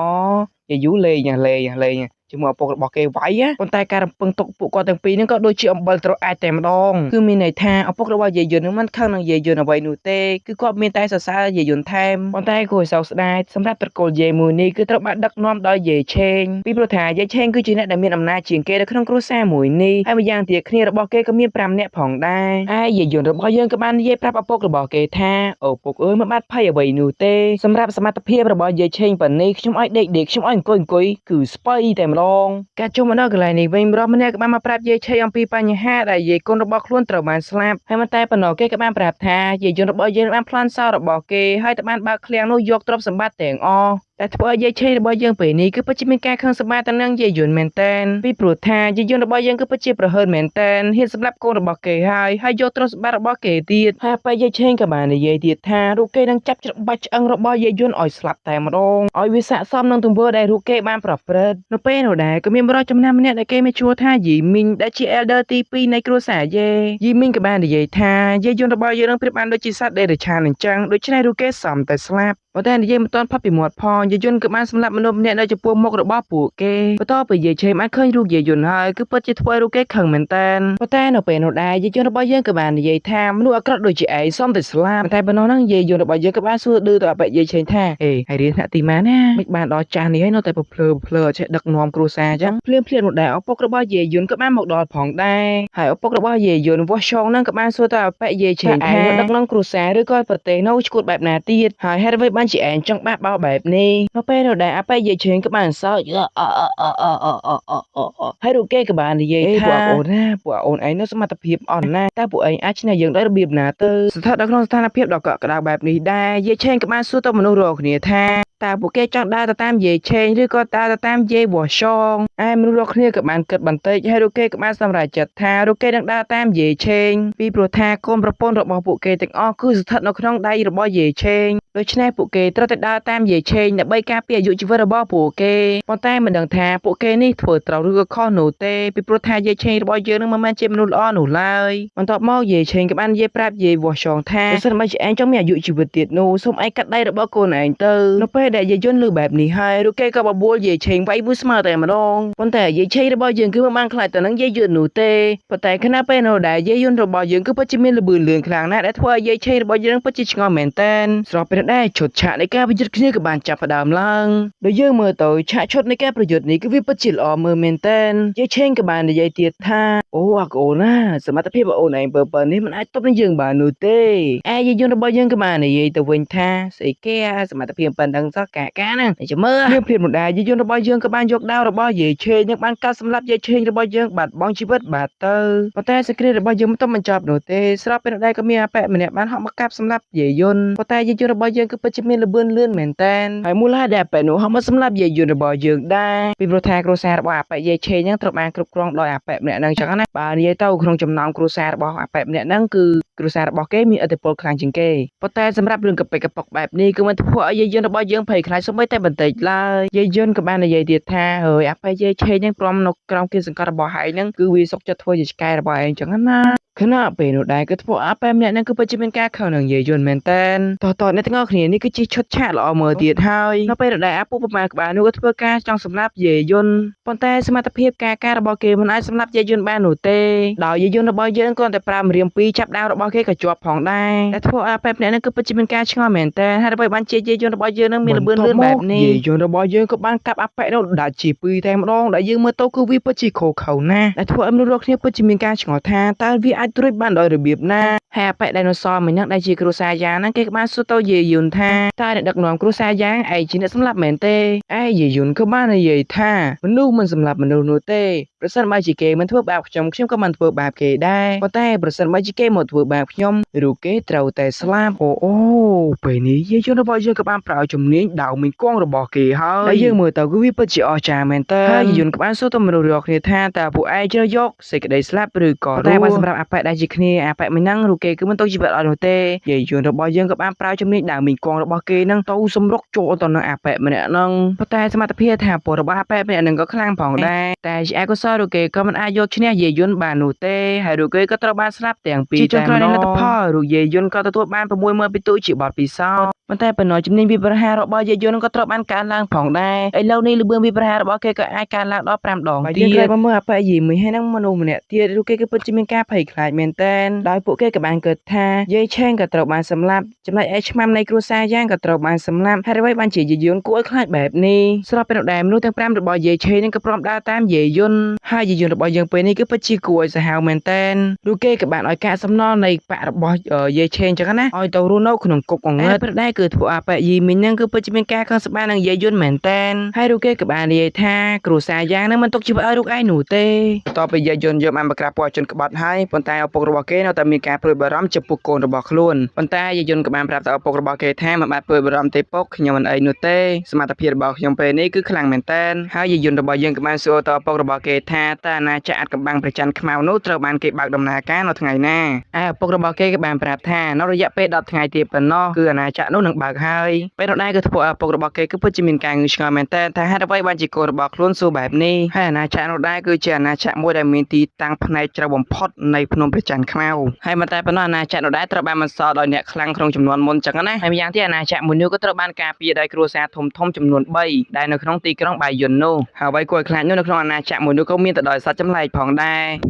យាយយូលេងលេងលេងជាមួយឪពុករបស់គេវាយប៉ុន្តែការរំពឹងទុកពួកគាត់ទាំងពីរហ្នឹងក៏ដូចជាអំបិលត្រអាចតែម្ដងគឺមានន័យថាឪពុករបស់យាយយន្តហ្នឹងមិនខឹងនឹងយាយយន្តអ្វីនោះទេគឺគាត់មានតែសរសើរយាយយន្តថែមប៉ុន្តែគួរឲ្យសោកស្ដាយសម្រាប់ត្រកូលយាយមួយនេះគឺត្រូវបានដឹកនាំដោយយាយឆេងពីព្រោះថាយាយឆេងគឺជាអ្នកដែលមានអំណាចជាងគេនៅក្នុងគ្រួសារមួយនេះហើយម្យ៉ាងទៀតគ្នារបស់គេក៏មាន5នាក់ផងដែរហើយយាយយន្តរបស់យើងក៏បាននិយាយប្រាប់ឪពុករបស់គេថាឪពុកអើយមិនបាត់ភ័យអ្វីនោះទេសម្រាប់សមត្ថភាពរបស់យាយឆេងប៉ុណ្នេះខ្ញុំឲ្យដេកដេកខ្ញុំឲ្យអង្គុយអង្គុយគឺស្បៃតែម្ដងការជុំមកដល់កន្លែងនេះវិញម្រោះម្នាក់ក៏បានមកប្រាប់យាយឆេងអំពីបញ្ហាដែលយាយកូនរបស់ខ្លួនត្រូវបានស្លាប់ហើយមិនតែប៉ុណ្ណោះគេក៏បានប្រាប់ថាយាយយន្តរបស់យើងបានប្លន់សោរបស់គេហើយក៏បានបើកឃ្លាំងនោះយកទ្រព្យសម្បត្តិទាំងអស់តែធ្វើឲ្យយាយឆេងរបស់យើងពេលនេះគឺពិតជាមានការខឹងសម្បារទៅនឹងយាយយន្តមែនទែនពីព្រោះថាយាយយន្តរបស់យើងគឺពិតជាប្រហើនមែនទែនហ៊ានសម្លាប់កូនរបស់គេហើយហើយយកទ្រព្យសម្បត្តិរបស់គេទៀតហើយពេលយាយឆេងក៏បាននិយាយទៀតថារូបគេនឹងចាប់ច្របាច់ឆ្អឹងរបស់យាយយន្តឲ្យស្លាប់តែម្ដងឲ្យវាស័ក្តិសមនឹងទង្វើដែលរូបគេបានប្រព្រឹត្តនៅពេលនោះដែរក៏មានបុរសចំណាស់ម្នាក់ដែលគេមានឈ្មោះថាយីមីងដែលជា Elder ទី2នៃគ្រួសារយេយីមីងក៏បាននិយាយថាយាយយន្តរបស់យើងនឹងប្រៀបបានដូចជាសត្វដេរឆានអញ្ចឹងដូច្នេះរូបគេសមតែស្លាប់ប៉ុន្តែនិយាយមិនទាន់ផុតពីមាត់ផង យាយយន្តក៏បានសម្លាប់មនុស្សម្នាក់នៅចំពោះមុខរបស់ពួកគេបន្ទាប់ពីយាយឆេងបានឃើញរូបយាយយន្តហើយគឺពិតជាធ្វើឲ្យរូបគេខឹងមែនតើប៉ុន្តែនៅពេលនោះដែរយាយយន្តរបស់យើងក៏បាននិយាយថាមនុស្សអាក្រក់ដូចជាឯងសមតែស្លាប់ប៉ុន្តែប៉ុណ្ណោះហ្នឹងយាយយន្តរបស់យើងក៏បានសួរឌឺទៅអបិយាយឆេងថាអេហើយរៀនថ្នាក់ទីម៉ាណាមិនបានដល់ចាស់នេះហើយនៅតែភ្លើភ្លើចេះដឹកនាំគ្រួសារអញ្ចឹងភ្លាមភ្លាមនោះដែរឪពុករបស់យាយយន្តក៏បានមកដល់ផងដែរហើយឪពុករបស់យាយយន្តវាស់ឆងហ្នឹងក៏បានសួរទៅអបិយាយឆេងថាដឹកនាំគ្រួសារឬក៏ប្រទេសនៅឈួតបែបណាទៀតហើយហេតុអ្វីបានជាឯងចង់បាក់បោបែបនេះនៅពេលនោះដែរអបិយាយឆេងក៏បានសើចអអអអអអអហើយរូបគេក៏បាននិយាយថាពួកអូនណាពួកអូនឯងនៅសមត្ថភាពអន់ណាស់តែពួកឯងអាចឈ្នះយើងដោយរបៀបណាទៅស្ថិតនៅក្នុងស្ថានភាពដ៏កក់ក្ដៅបែបនេះដែរយាយឆេងក៏បានសួរទៅមនុស្សរាល់គ្នាថាតើពួកគេចង់ដើរទៅតាមយាយឆេងឬក៏ដើរទៅតាមយាយវ៉ឆងឯមនុស្សរាល់គ្នាក៏បានគិតបន្តិចហើយរូបគេក៏បានសម្រេចចិត្តថារូបគេនឹងដើរតាមយាយឆេងពីព្រោះថាកូនប្រពន្ធរបស់ពួកគេទាំងអស់គឺស្ថិតនៅក្នុងដៃរបស់យាយឆេងដូច្នេះពួកគេត្រូវតែដើរតាមយាយឆេងដើម្បីការពារអាយុជីវិតរបស់ពួកគេប៉ុន្តែមិនដឹងថាពួកគេនេះធ្វើត្រូវឬក៏ខុសនោះទេពីព្រោះថាយាយឆេងរបស់យើងនឹងមិនមែនជាមនុស្សល្អនោះឡើយបន្ទាប់មកយាយឆេងក៏បាននិយាយប្រាប់យាយវ៉ឆងថាបើសិនបើជាឯងចង់មានអាយុជីវិតទៀតនោះសូមឯងកាត់ដៃរបស់កូនឯងទៅនៅពេលដែលយាយយន្តលឺបែបនេះហើយរូបគេក៏បបួលយាយឆេងវាយមួយស្មើតែម្ដងប៉ុន្តែយាយឆេងរបស់យើងគឺមិនបានខ្លាចទៅនឹងយាយយន្តនោះទេប៉ុន្តែខណៈពេលនោះដែរយាយយន្តរបស់យើងគឺពិតជាមានល្បឿនលឿនខ្លាំងណាស់ដែលធ្វើឲ្យយាយឆេងរបស់យើងពិតជាឆ្ងល់មែនទែនស្របពេលដែរឈុតឆាកនៃការប្រយុទ្ធគ្នាក៏បានចាប់ផ្ដើមឡើងដោយយើងមើលទៅឆាកឈុតនៃការប្រយុទ្ធនេះគឺវាពិតជាល្អមើលមែនទែនយាយឆេងក៏បាននិយាយទៀតថាអូអាកូនណាសមត្ថភាពរបស់អូនឯងបើប៉ុណ្នេះមិនអាចទប់នឹងយើងបាននោះទេឯយាយយន្តរបស់យើងក៏បាននិយាយទៅវិញថាស្អីគេសមត្ថភាពប៉ុណ្ណឹងសោះកាកាហ្នឹងតែចាំមើលភ្លាមៗនោះដែរយាយយន្តរបស់យើងក៏បានយកដាវរបស់យាយឆេងនិងបានកាត់សម្លាប់យាយឆេងរបស់យើងបាត់បង់ជីវិតបាត់ទៅប៉ុន្តែសង្គ្រាមរបស់យើងមិនទាន់បញ្ចប់នោះទេស្របពេលនោះដែរក៏មានអាប៉ែម្នាក់បានហក់មកកាប់សម្លាប់យាយយន្តប៉ុន្តែយាយយន្តរបស់យើងគឺពិតជាមានល្បឿនលឿនមែនតើហើយមូលហេតុដែលអាប៉ែនោះហក់មកសម្លាប់យាយយន្តរបស់យើងដែរពីព្រោះថាគ្រួសាររបស់អាប៉ែយាយឆេងហ្នឹងត្រូវបានគ្រប់គ្រងដោយអាប៉ែម្នាក់ហ្នឹងចឹងណាបើនិយាយទៅក្នុងចំណោមគ្រួសាររបស់អាប៉ែម្នាក់ហ្នឹងគឺគ្រួសាររបស់គេមានឥទ្ធិពលខ្លាំងជាងគេប៉ុន្តែសម្រាប់រឿងកប៉ិកកប៉ុកបែបនេះគឺមិនធ្វើឲ្យយាយយន្តរបស់យើងភ័យខ្លាចសូម្បីតែបន្តិចឡើយយាយយន្តក៏បាននិយាយទៀតថាហើយអាប៉ែយាយឆេងហ្នឹងព្រមនៅក្រោមគៀបសង្កត់របស់ឯងហ្នឹងគឺវាសុកចិត្តធ្វើជាឆ្កែរបស់ឯងចឹងណាខណៈពេលនោះដែរគឺធ្វើអាប៉ែម្នាក់ហ្នឹងគឺពិតជាមានការខឹងនឹងយាយយន្តមែនតែនតោះតអ្នកទាំងអស់គ្នានេះគឺជាឈុតឆាកល្អមើលទៀតហើយនៅពេលនោះដែរអាពូប្រមាណក្បាលនោះក៏ធ្វើការចង់សម្លាប់យាយយន្តប៉ុន្តែសមត្ថភាពការរបស់គេមិនអាចសម្លាប់យាយយន្តបាននោះទេដោយយាយយន្តរបស់យើងគ្រាន់តែប្រើម្រាមពីរចាប់ដាវរបស់គេក៏ជាប់ផងដែរតែធ្វើអាប៉ែម្នាក់ហ្នឹងគឺពិតជាមានការឆ្ងល់មែនតែនហើយអ្វីបានជាយាយយន្តរបស់យើងនឹងមានល្បឿនលឿនបែបនេះយាយយន្តរបស់យើងក៏បានកាប់អាប៉ែនោះដាច់ជាពីរតែម្ដងដែលយើងមើលទៅគឺវាពិតជាខូខើណាស់ដែលធ្វើឲ្យមនុស្សរាល់គ្នាពិតជាមានការឆ្ងល់ថាតើវាអាចត្រួយបានដោយរបៀបណាហើយអាប៉ែដៃណូសរមួយហ្នឹងដែលជាគ្រួសារយ៉ាងហ្នឹងគេក៏បានសួរទៅយាយយន្តថាតើអ្នកដឹកនាំគ្រួសារយ៉ាងឯងជាអ្នកសម្លាប់មែនទេឯយាយយន្តក៏បាននិយាយថាមនុស្សមិនសម្លាប់មនុស្សនោះទេប្រសិនបើជាគេមិនធ្វើបាបខ្ញុំខ្ញុំក៏មិនធ្វើបាបគេដែរប៉ុន្តែប្រសិនបើជាគេមកធ្វើបាបខ្ញុំឬគេត្រូវតែស្លាប់អូពេលនេះយាយយន្តរបស់យើងក៏បានប្រើជំនាញដាវមីងគងរបស់គេហើយដែលយើងមើលទៅគឺវាពិតជាអស្ចារ្យមែនតើហើយយាយយន្តក៏បានសួរទៅមនុស្សរាល់គ្នាថាតើពួកឯងជ្រើសយកសេចក្តីស្លាប់ឬក៏តែបើសម្រាប់អាប៉ែដែលជាគ្នាអាប៉ែមួយហ្នឹងឬគេគឺមិនទៅជីវិតអត់នោះទេយាយយន្តរបស់យើងក៏បានប្រើជំនាញដាវមីងគងរបស់គេហ្នឹងទៅសម្រុកចូលទៅនឹងអាប៉ែម្នាក់ហ្នឹងប៉ុន្តែសមត្ថភាពថាពលរបស់អាប៉ែម្នាក់ហ្នឹងក៏ខ្លាំងផងដែរតែជាអកុសលឬគេក៏មិនអាចយកឈ្នះយាយយន្តបាននោះទេហើយឬគេក៏ត្រូវបានស្លាប់ទាំងពីរតែម្ដងលទ្ធផលឬយាយយន្តក៏ទទួលបាន 60000 ពិន្ទុជាបទពិសោធន៍ប៉ុន្តែប៉ុណ្ណោះជំនាញវិប្រហាររបស់យាយយន្តក៏ត្រូវបានកើនឡើងផងដែរឥឡូវនេះល្បឿនវិប្រហាររបស់គេក៏អាចកើនឡើងដល់5ដងទៀតយើងមកមើលអាប៉ែយាយមួយហើយនឹងមនុស្សម្នាក់ទៀតឬគេគឺពិតជាមានការភ័យខ្លាចមែនទែនដោយពួកគេក៏បានគិតថាយាយឆេងក៏ត្រូវបានសម្លាប់ចំណែកឯឆ្មាំនៃគ្រួសារយ៉ាងក៏ត្រូវបានសម្លាប់ហើយអ្វីបានជាយាយយន្តគួរឲ្យខ្លាចបែបនេះស្របពេលនោះដែរមនុស្សទាំង5របស់យាយឆេងនឹងក៏ព្រមដើរតាមយាយយន្តហើយយាយយន្តរបស់យើងពេលនេះគឺពិតជាគួរឲ្យសាហាវមែនទែនឬគេក៏បានឲ្យការសំណល់នៃបាក់របស់យាយឆេងចឹងណាឲ្យទៅរស់នៅក្នុងគុកងងឹតព្រោះដែរគឺធ្វើអាប៉ែយីមីងនឹងគឺពិតជាមានការខឹងសម្បារនឹងយាយយន្តមែនទែនហើយរូគេក៏បាននិយាយថាគ្រួសារយ៉ាងនឹងមិនទុកជីវិតឲ្យរូឯងនោះទេបន្ទាប់ពីយាយយន្តយកបានបង្ក្រាបពួកជនក្បត់ហើយប៉ុន្តែឪពុករបស់គេនៅតែមានការព្រួយបារម្ភចំពោះកូនរបស់ខ្លួនប៉ុន្តែយាយយន្តក៏បានប្រាប់ទៅឪពុករបស់គេថាមិនបានព្រួយបារម្ភទេពុកខ្ញុំមិនអីនោះទេសមត្ថភាពរបស់ខ្ញុំពេលនេះគឺខ្លាំងមែនទែនហើយយាយយន្តរបស់យើងក៏បានសួរទៅឪពុករបស់គេ ថាតើអាណាចក្រអាថ៌កំបាំងព្រះច័ន្ទខ្មៅនោះត្រូវបានគេបើកដំណើរការនៅថ្ងៃណាឯឪពុករបស់គេក៏បានប្រាប់ថានៅរយៈពេល10ថ្ងៃទៀតប៉ុណ្ណោះគឺអាណាចក្រនោះនឹងបើកហើយពេលនោះដែរគឺធ្វើឲ្យឪពុករបស់គេគឺពិតជាមានការងឿងឆ្ងល់មែនទែនថាហេតុអ្វីបានជាកូនរបស់ខ្លួនសួរបែបនេះហើយអាណាចក្រនោះដែរគឺជាអាណាចក្រមួយដែលមានទីតាំងផ្នែកជ្រៅបំផុតនៃភ្នំព្រះច័ន្ទខ្មៅហើយមិនតែប៉ុណ្ណោះអាណាចក្រនោះដែរត្រូវបានបន្សល់ដោយអ្នកខ្លាំងក្នុងចំនួនមុនចឹងណាហើយម្យ៉ាងទៀតអាណាចក្រមួយនោះក៏ត្រូវបានការពារដោយគ្រួសារធំធំចំនួន3ដែលនៅក្នុងទីក្រុងបាយ័ននោះហើយអ្វីគួរឲ្យខ្លាចនោះនៅក្នុងអាណាចក្រមួយនោះក៏មានទៅដោយសត្វចម្លែកផងដែរ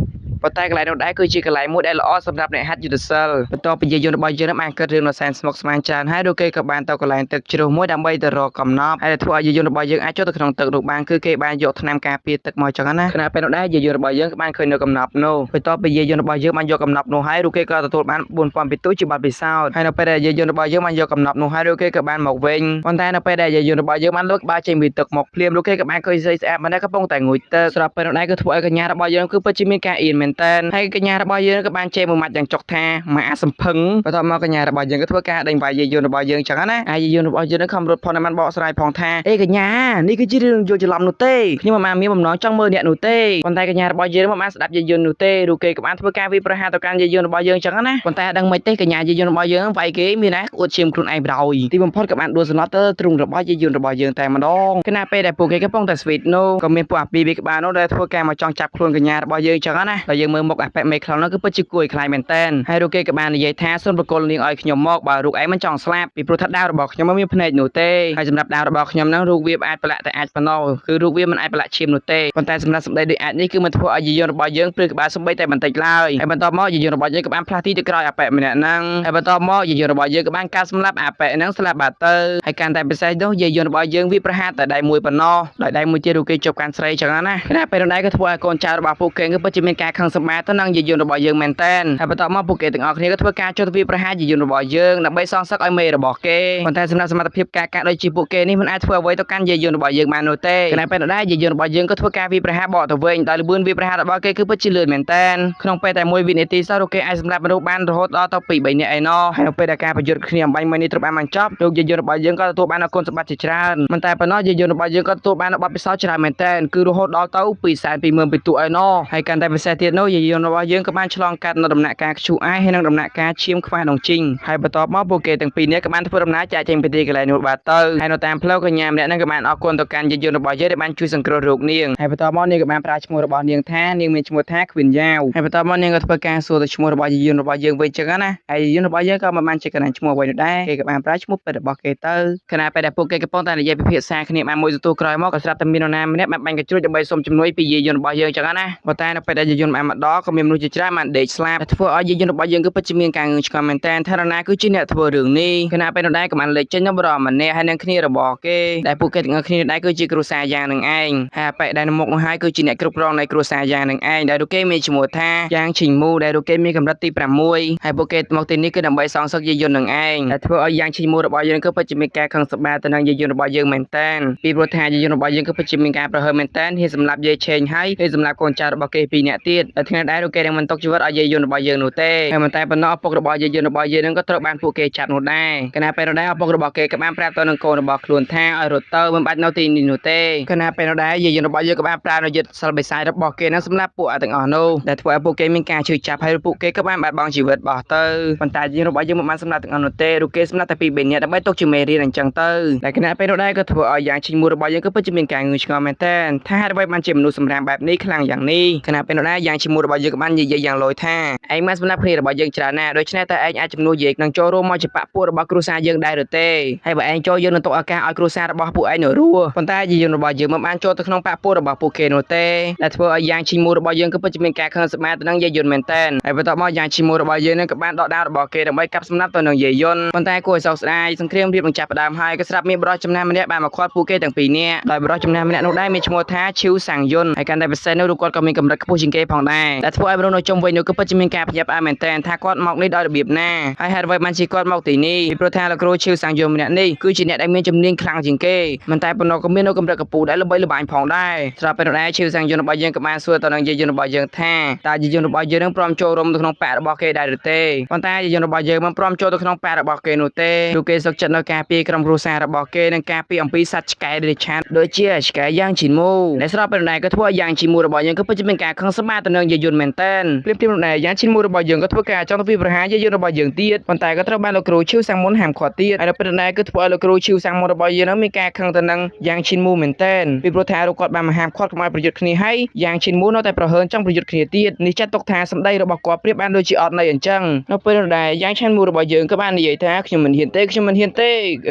ប៉ុន្តែកន្លែងនោះដែរគឺជាកន្លែងមួយដែលល្អសម្រាប់អ្នកហាត់យុទ្ធសិលបន្ទាប់ពីយាយន្តរបស់យើងបានគិតរឿងដ៏សែនស្មុគស្មាញច្រើនហើយដូចគេក៏បានទៅកន្លែងទឹកជ្រោះមួយដើម្បីទៅរកកំណប់ហើយធ្វើឲ្យយាយន្តរបស់យើងអាចចូលទៅក្នុងទឹកនោះបានគឺគេបានយកថ្នាំការពារទឹកមកចឹងណាខណៈពេលនោះដែរយាយន្តរបស់យើងក៏បានឃើញនៅកំណប់នោះបន្ទាប់ពីយាយន្តរបស់យើងបានយកកំណប់នោះហើយរូគេក៏ទទួលបាន4000ពិទូជាបទពិសោធន៍ហើយនៅពេលដែលយាយន្តរបស់យើងបានយកកំណប់នោះហើយរូគេក៏បានមកវិញប៉ុន្តែនៅពេលដែលយាយន្តរបស់យើងបានលើកបាចេញពីទឹកមកភ្លាមរូគេក៏បានឃើញស្រីស្អាតម្នាក់កំពុងតែងូតទឹកស្រាប់ពេលនោះដែរគឺធ្វើឲ្យកញ្ញារបស់យើងគឺពិតជាមានការអៀនមែនតើហើយកញ្ញារបស់យើងក៏បានជេរមួយម៉ាត់យ៉ាងចុកថាម៉ាអាសំភឹងបន្ទាប់មកកញ្ញារបស់យើងក៏ធ្វើការដេញវាយយាយន្តរបស់យើងចឹងណាហើយយាយន្តរបស់យើងនឹងខំរត់ផងតែបានបកស្រាយផងថាអេកញ្ញានេះគឺជារឿងយល់ច្រឡំនោះទេខ្ញុំមិនបានមានបំណងចង់មើលអ្នកនោះទេប៉ុន្តែកញ្ញារបស់យើងមិនបានស្ដាប់យាយន្តនោះទេរូគេក៏បានធ្វើការវាយប្រហារទៅកាន់យាយន្តរបស់យើងចឹងណាប៉ុន្តែដឹងមិនទេកញ្ញាយាយន្តរបស់យើងវាយគេមានណាអួតឈាមខ្លួនឯងប្រោយទីបំផុតក៏បានដួលសន្លប់ទៅទ្រុងរបស់យាយន្តរបស់យើងតែម្ដងខណៈពេលដែលពួកគេកំពុងតែស្វីតនោះក៏មានពួកអាពីរក្បាលនោះដែលធ្វើការមកចង់ចាប់ខ្លួនកញ្ញារបស់យើងចឹងណាដល់យើងមើលមុខអាប៉ែមេខ្លោងនោះគឺពិតជាគួរឲ្យខ្លាចមែនតើហើយរូគេក៏បាននិយាយថាសូមប្រគល់នាងឲ្យខ្ញុំមកបើរូបឯងមិនចង់ស្លាប់ពីព្រោះថាដាវរបស់ខ្ញុំមិនមានភ្នែកនោះទេហើយសម្រាប់ដាវរបស់ខ្ញុំហ្នឹងរូបវាអាចប្រឡាក់តែអាចប៉ុណ្ណោះគឺរូបវាមិនអាចប្រឡាក់ឈាមនោះទេប៉ុន្តែសម្រាប់សម្ដីដូចអាចនេះគឺមិនធ្វើឲ្យយាយន្តរបស់យើងព្រឺក្បាលសំបីតែបន្តិចឡើយហើយបន្ទាប់មកយាយន្តរបស់យើងក៏បានផ្លាស់ទីទៅក្រោយអាប៉ែម្នាក់ហ្នឹងហើយបន្ទាប់មកយាយន្តរបស់យើងក៏បានកាត់សម្លាប់អាប៉ែហ្នឹងស្លាប់បាត់ទៅហើយកាន់តែពិសេសនោះយាយន្តរបស់យើងវាប្រហារតែដៃមួយប៉ុណ្ណោះដោយដៃមួយទៀតរូបគេជប់កាន់ស្រីចឹងណាខណៈពេលនោះដែរក៏ធ្វើឲ្យកូនចៅរបស់ពួកគេគឺពិតជាមានការខឹងសម្បាទៅនឹងយាយន្តរបស់យើងមែនតើហើយបន្ទាប់មកពួកគេទាំងអស់គ្នាក៏ធ្វើការចុះទៅវាប្រហារយាយន្តរបស់យើងដើម្បីសងសឹកឲ្យមេរបស់គេប៉ុន្តែសម្រាប់សមត្ថភាពការកាក់ដូចជាពួកគេនេះមិនអាចធ្វើអ្វីទៅកាន់យាយន្តរបស់យើងបាននោះទេខណៈពេលនោះដែរយាយន្តរបស់យើងក៏ធ្វើការវាប្រហារបកទៅវិញដោយល្បឿនវាប្រហាររបស់គេគឺពិតជាលឿនមែនតើក្នុងពេលតែមួយវិនាទីសោះរូបគេអាចសម្លាប់មនុស្សបានរហូតដល់ទៅ2 3នាក់ឯណោះហើយនៅពេលដែលការប្រយុទ្ធគ្នាអំបញ្ញមិញនេះត្រូវបានបញ្ចប់លោកយាយន្តរបស់យើងក៏ទទួលបាននូវគុណសម្បត្តិជាច្រើនមិនតែប៉ុណ្ណោះយាយន្តរបស់យើងក៏ទទួលបាននូវបទពិសោធន៍ច្រើនមែនតើគឺរហូតដល់ទៅ220,000ពិន្ទុឯណោះហើយកាន់តែពិសេសទៀតនោះយាយន្តរបស់យើងក៏បានឆ្លងកាត់នៅដំណាក់កាល QI ហើយនិងដំណាក់កាលឈាមខ្វះដងជីងហើយបន្ទាប់មកពួកគេទាំងពីរនាក់ក៏បានធ្វើដំណើរចាកចេញពីទីកន្លែងនោះបាត់ទៅហើយនៅតាមផ្លូវកញ្ញាម្នាក់ហ្នឹងក៏បានអរគុណទៅកាន់យាយន្តរបស់យើងដែលបានជួយសង្គ្រោះរូបនាងហើយបន្ទាប់មកនាងក៏បានប្រើឈ្មោះរបស់នាងថានាងមានឈ្មោះថាខ្វិនយ៉ាវហើយបន្ទាប់មកនាងក៏ធ្វើការសួរទៅឈ្មោះរបស់យាយន្តរបស់យើងវិញចឹងណាហើយយាយន្តរបស់យើងក៏មិនបានជាកណ្ដាលឈ្មោះអ្វីនោះដែរគេក៏បានប្រើឈ្មោះពិតរបស់គេទៅខណៈពេលដែលពួកគេកំពុងតែនិយាយពិភាក្សាគ្នាបានមួយសន្ទុះក្រោយមកក៏ស្រាប់តែមាននរណាម្នាក់បានបាញ់កាំជ្រួចដើម្បីសុំជំនួយពីយាយន្តរបស់យើងចឹងណាប៉ុន្តែនៅពេលដែលយាយន្តបានមកដល់ក៏មានមនុស្សជាច្រើនបានដេកស្លាប់ដែលធ្វើឲ្យយាយន្តរបស់យើងគឺពិតជាមានការងឿងឆ្ងល់មែនទែនថានរណាគឺជាអ្នកធ្វើរឿងនេះខណៈពេលនោះដែរក៏បានលេចចេញនៅបរិម្នាក់ហើយនឹងគ្នារបស់គេដែលពួកគេទាំងអស់គ្នាដែរគឺជាគ្រួសារយ៉ាងនឹងឯងហើយអាប៉ែដែលនៅមុខនោះហើយគឺជាអ្នកគ្រប់គ្រងនៃគ្រួសារយ៉ាងនឹងឯងដែលរូបគេមានឈ្មោះថាយ៉ាងឈិងមូដែលរូបគេមានកម្រិតទី6ហើយពួកគេមកទីនេះគឺដើម្បីសងសឹកយាយន្តនឹងឯងដែលធ្វើឲ្យយ៉ាងឈិងមូរបស់យើងគឺពិតជាមានការខឹងសម្បារទៅនឹងយាយន្តរបស់យើងមែនទែនពីព្រោះថាយាយន្តរបស់យើងគឺពិតជាមានការប្រហើរមែនទែនហ៊ានសម្លាប់យាយឆេងហើយហ៊ានសម្លាប់កូនចៅរបស់គេពីរនាក់ទៀតតែថ្ងៃដែររូបគេនឹងមិនຕົកជីវិតឲ្យយាយន្តរបស់យើងនោះទេហើយមិនតែប៉ុណ្ណោះឪពុករបស់យាយន្តរបស់យើងនឹងក៏ត្រូវបានពួកគេចាប់នោះដែរខណៈពេលនោះដែរឪពុករបស់គេក៏បានប្រាប់ទៅនឹងកូនរបស់ខ្លួនថាឲ្យរត់ទៅមិនបាច់នៅទីនេះនោះទេខណៈពេលនោះដែរយាយន្តរបស់យើងក៏បានប្រើនូវយុទ្ធសិលបិសាចរបស់គេនឹងសម្លាប់ពួកទាំងអស់នោះដែលធ្វើឲ្យពួកគេមានការឈឺចាប់ហើយពួកគេក៏បានបាត់បង់ជីវិតបោះទៅប៉ុន្តែយាយរបស់យើងមិនបានសម្លាប់ទាំងអស់នោះទេរូបគេសម្លាប់តែពីរបីនាក់ដើម្បីទុកជាមេរៀនអញ្ចឹងទៅដែលខណៈពេលនោះដែរក៏ធ្វើឲ្យយ៉ាងឈិញមួយរបស់យើងក៏ពិតជាមានការងឿងឆ្ងល់មែនទែនថាហេតុអ្វីបានជាមនុស្សសម្រាមបែបនេះខ្លាំងយ៉ាងនេះខណៈពេលនោះដែរយ៉ាងឈិញមួយរបស់យើងក៏បាននិយាយយ៉ាងលយថាឯងបានសម្លាប់គ្នារបស់យើងច្រើនណាស់ដូច្នេះតើឯងអាចជំនួសយាយនឹងចូលរួមមកជាបក្សពួករបស់គ្រួសារយើងដែរឬទេហើយបើឯងចូលយើងនឹងទុកឱកាសឲ្យគ្រួសាររបស់ពួកឯងនៅរស់ប៉ុន្តែយាយរបស់យើងមិនបានចូលទៅក្នុងបក្សពួករបស់ពួកគេនោះទេដែលធ្វើឲ្យយ៉ាងឈិញមួយរបស់យើងក៏ពិតជាមានការខឹងសម្បារទៅនឹងយាយយន្តមែនទែនហើយបន្ទាប់មកយ៉ាងឈិញមួយរបស់យើងនឹងក៏បានដកដាវរបស់គេដើម្បីកាប់សម្លាប់ទៅនឹងយាយយន្តប៉ុន្តែគួរឲ្យសោកស្ដាយសង្គ្រាមរៀបនឹងចាប់ផ្ដើមហើយក៏ស្រាប់មានបុរសចំណាស់ម្នាក់បានមកឃាត់ពួកគេទាំងពីរនាក់ដោយបុរសចំណាស់ម្នាក់នោះដែរមានឈ្មោះថាឈីវសាំងយុនហើយកាន់តែពិសេសនោះគាត់ក៏មានកម្រិតខ្ពស់ជាងគេផង ដែរដែលធ្វើឲ្យមនុស្សនៅជុំវិញនោះគឺពិតជាមានការភ្ញាក់ផ្អើលមែនទែនថាគាត់មកនេះដោយរបៀបណាហើយហេតុអ្វីបានជាគាត់មកទីនេះពីព្រោះថាលោកគ្រូឈីវសាំងយុនម្នាក់នេះគឺជាអ្នកដែលមានជំនាញខ្លាំងជាងគេមិនតែប៉ុណ្ណោះក៏មាននៅកម្រិតកម្ពស់ដែលល្បីល្បាញផងដែរស្រាប់ពេលនោះដែរឈីវសាំងយុនរបស់យើងក៏បានសួរទៅនឹងយាយយុនរបស់យើងថាតើយាយយុនរបស់យើងនឹងព្រមចូលរួមនៅក្នុងបក្សរបស់គេដែរឬទេប៉ុន្តែយាយយុនរបស់យើងមិនព្រមចូលទៅក្នុងបក្សរបស់គេនោះទេព្រោះគេសុខចិត្តនៅការពារក្រុមគ្រួសាររបស់គេនិងការពារអំពីសត្វឆ្កែរិឆានដូចជាឆ្កែយ៉ាងជីមូដែលស្របពេលនោះដែរក៏ធ្វើឲ្យយ៉ាងជីមូរបស់យើងក៏ពិតជាមានការខឹងសម្បាទៅនឹងយាយយុនមែនទែនភ្លាមៗនោះដែរយ៉ាងជីមូរបស់យើងក៏ធ្វើការចង់ទៅវាប្រហារយាយយុនរបស់យើងទៀតប៉ុន្តែក៏ត្រូវបានលោកគ្រូឈីវសាំងមុនហាមឃាត់ទៀតហើយនៅពេលនោះដែរគឺធ្វើឲ្យលោកគ្រូឈីវសាំងមុនរបស់យើងនឹងមានការខឹងទៅនឹងយ៉ាងឈិនមូមែនទែនពីព្រោះថាលោកគាត់បានមកហាមឃាត់កុំឲ្យប្រយុទ្ធគ្នាហើយយ៉ាងឈិនមូនៅតែប្រហើនចង់ប្រយុទ្ធគ្នាទៀតនេះចាត់ទុកថាសម្ដីរបស់គាត់ប្រៀបបានដូចជាអត់ន័យអញ្ចឹងនៅពេលនោះដែរយ៉ាងឈិនមូរបស់យើងក៏បាននិយាយថាខ្ញុំមិនហ៊ានទេខ្ញុំមិនហ៊ានទ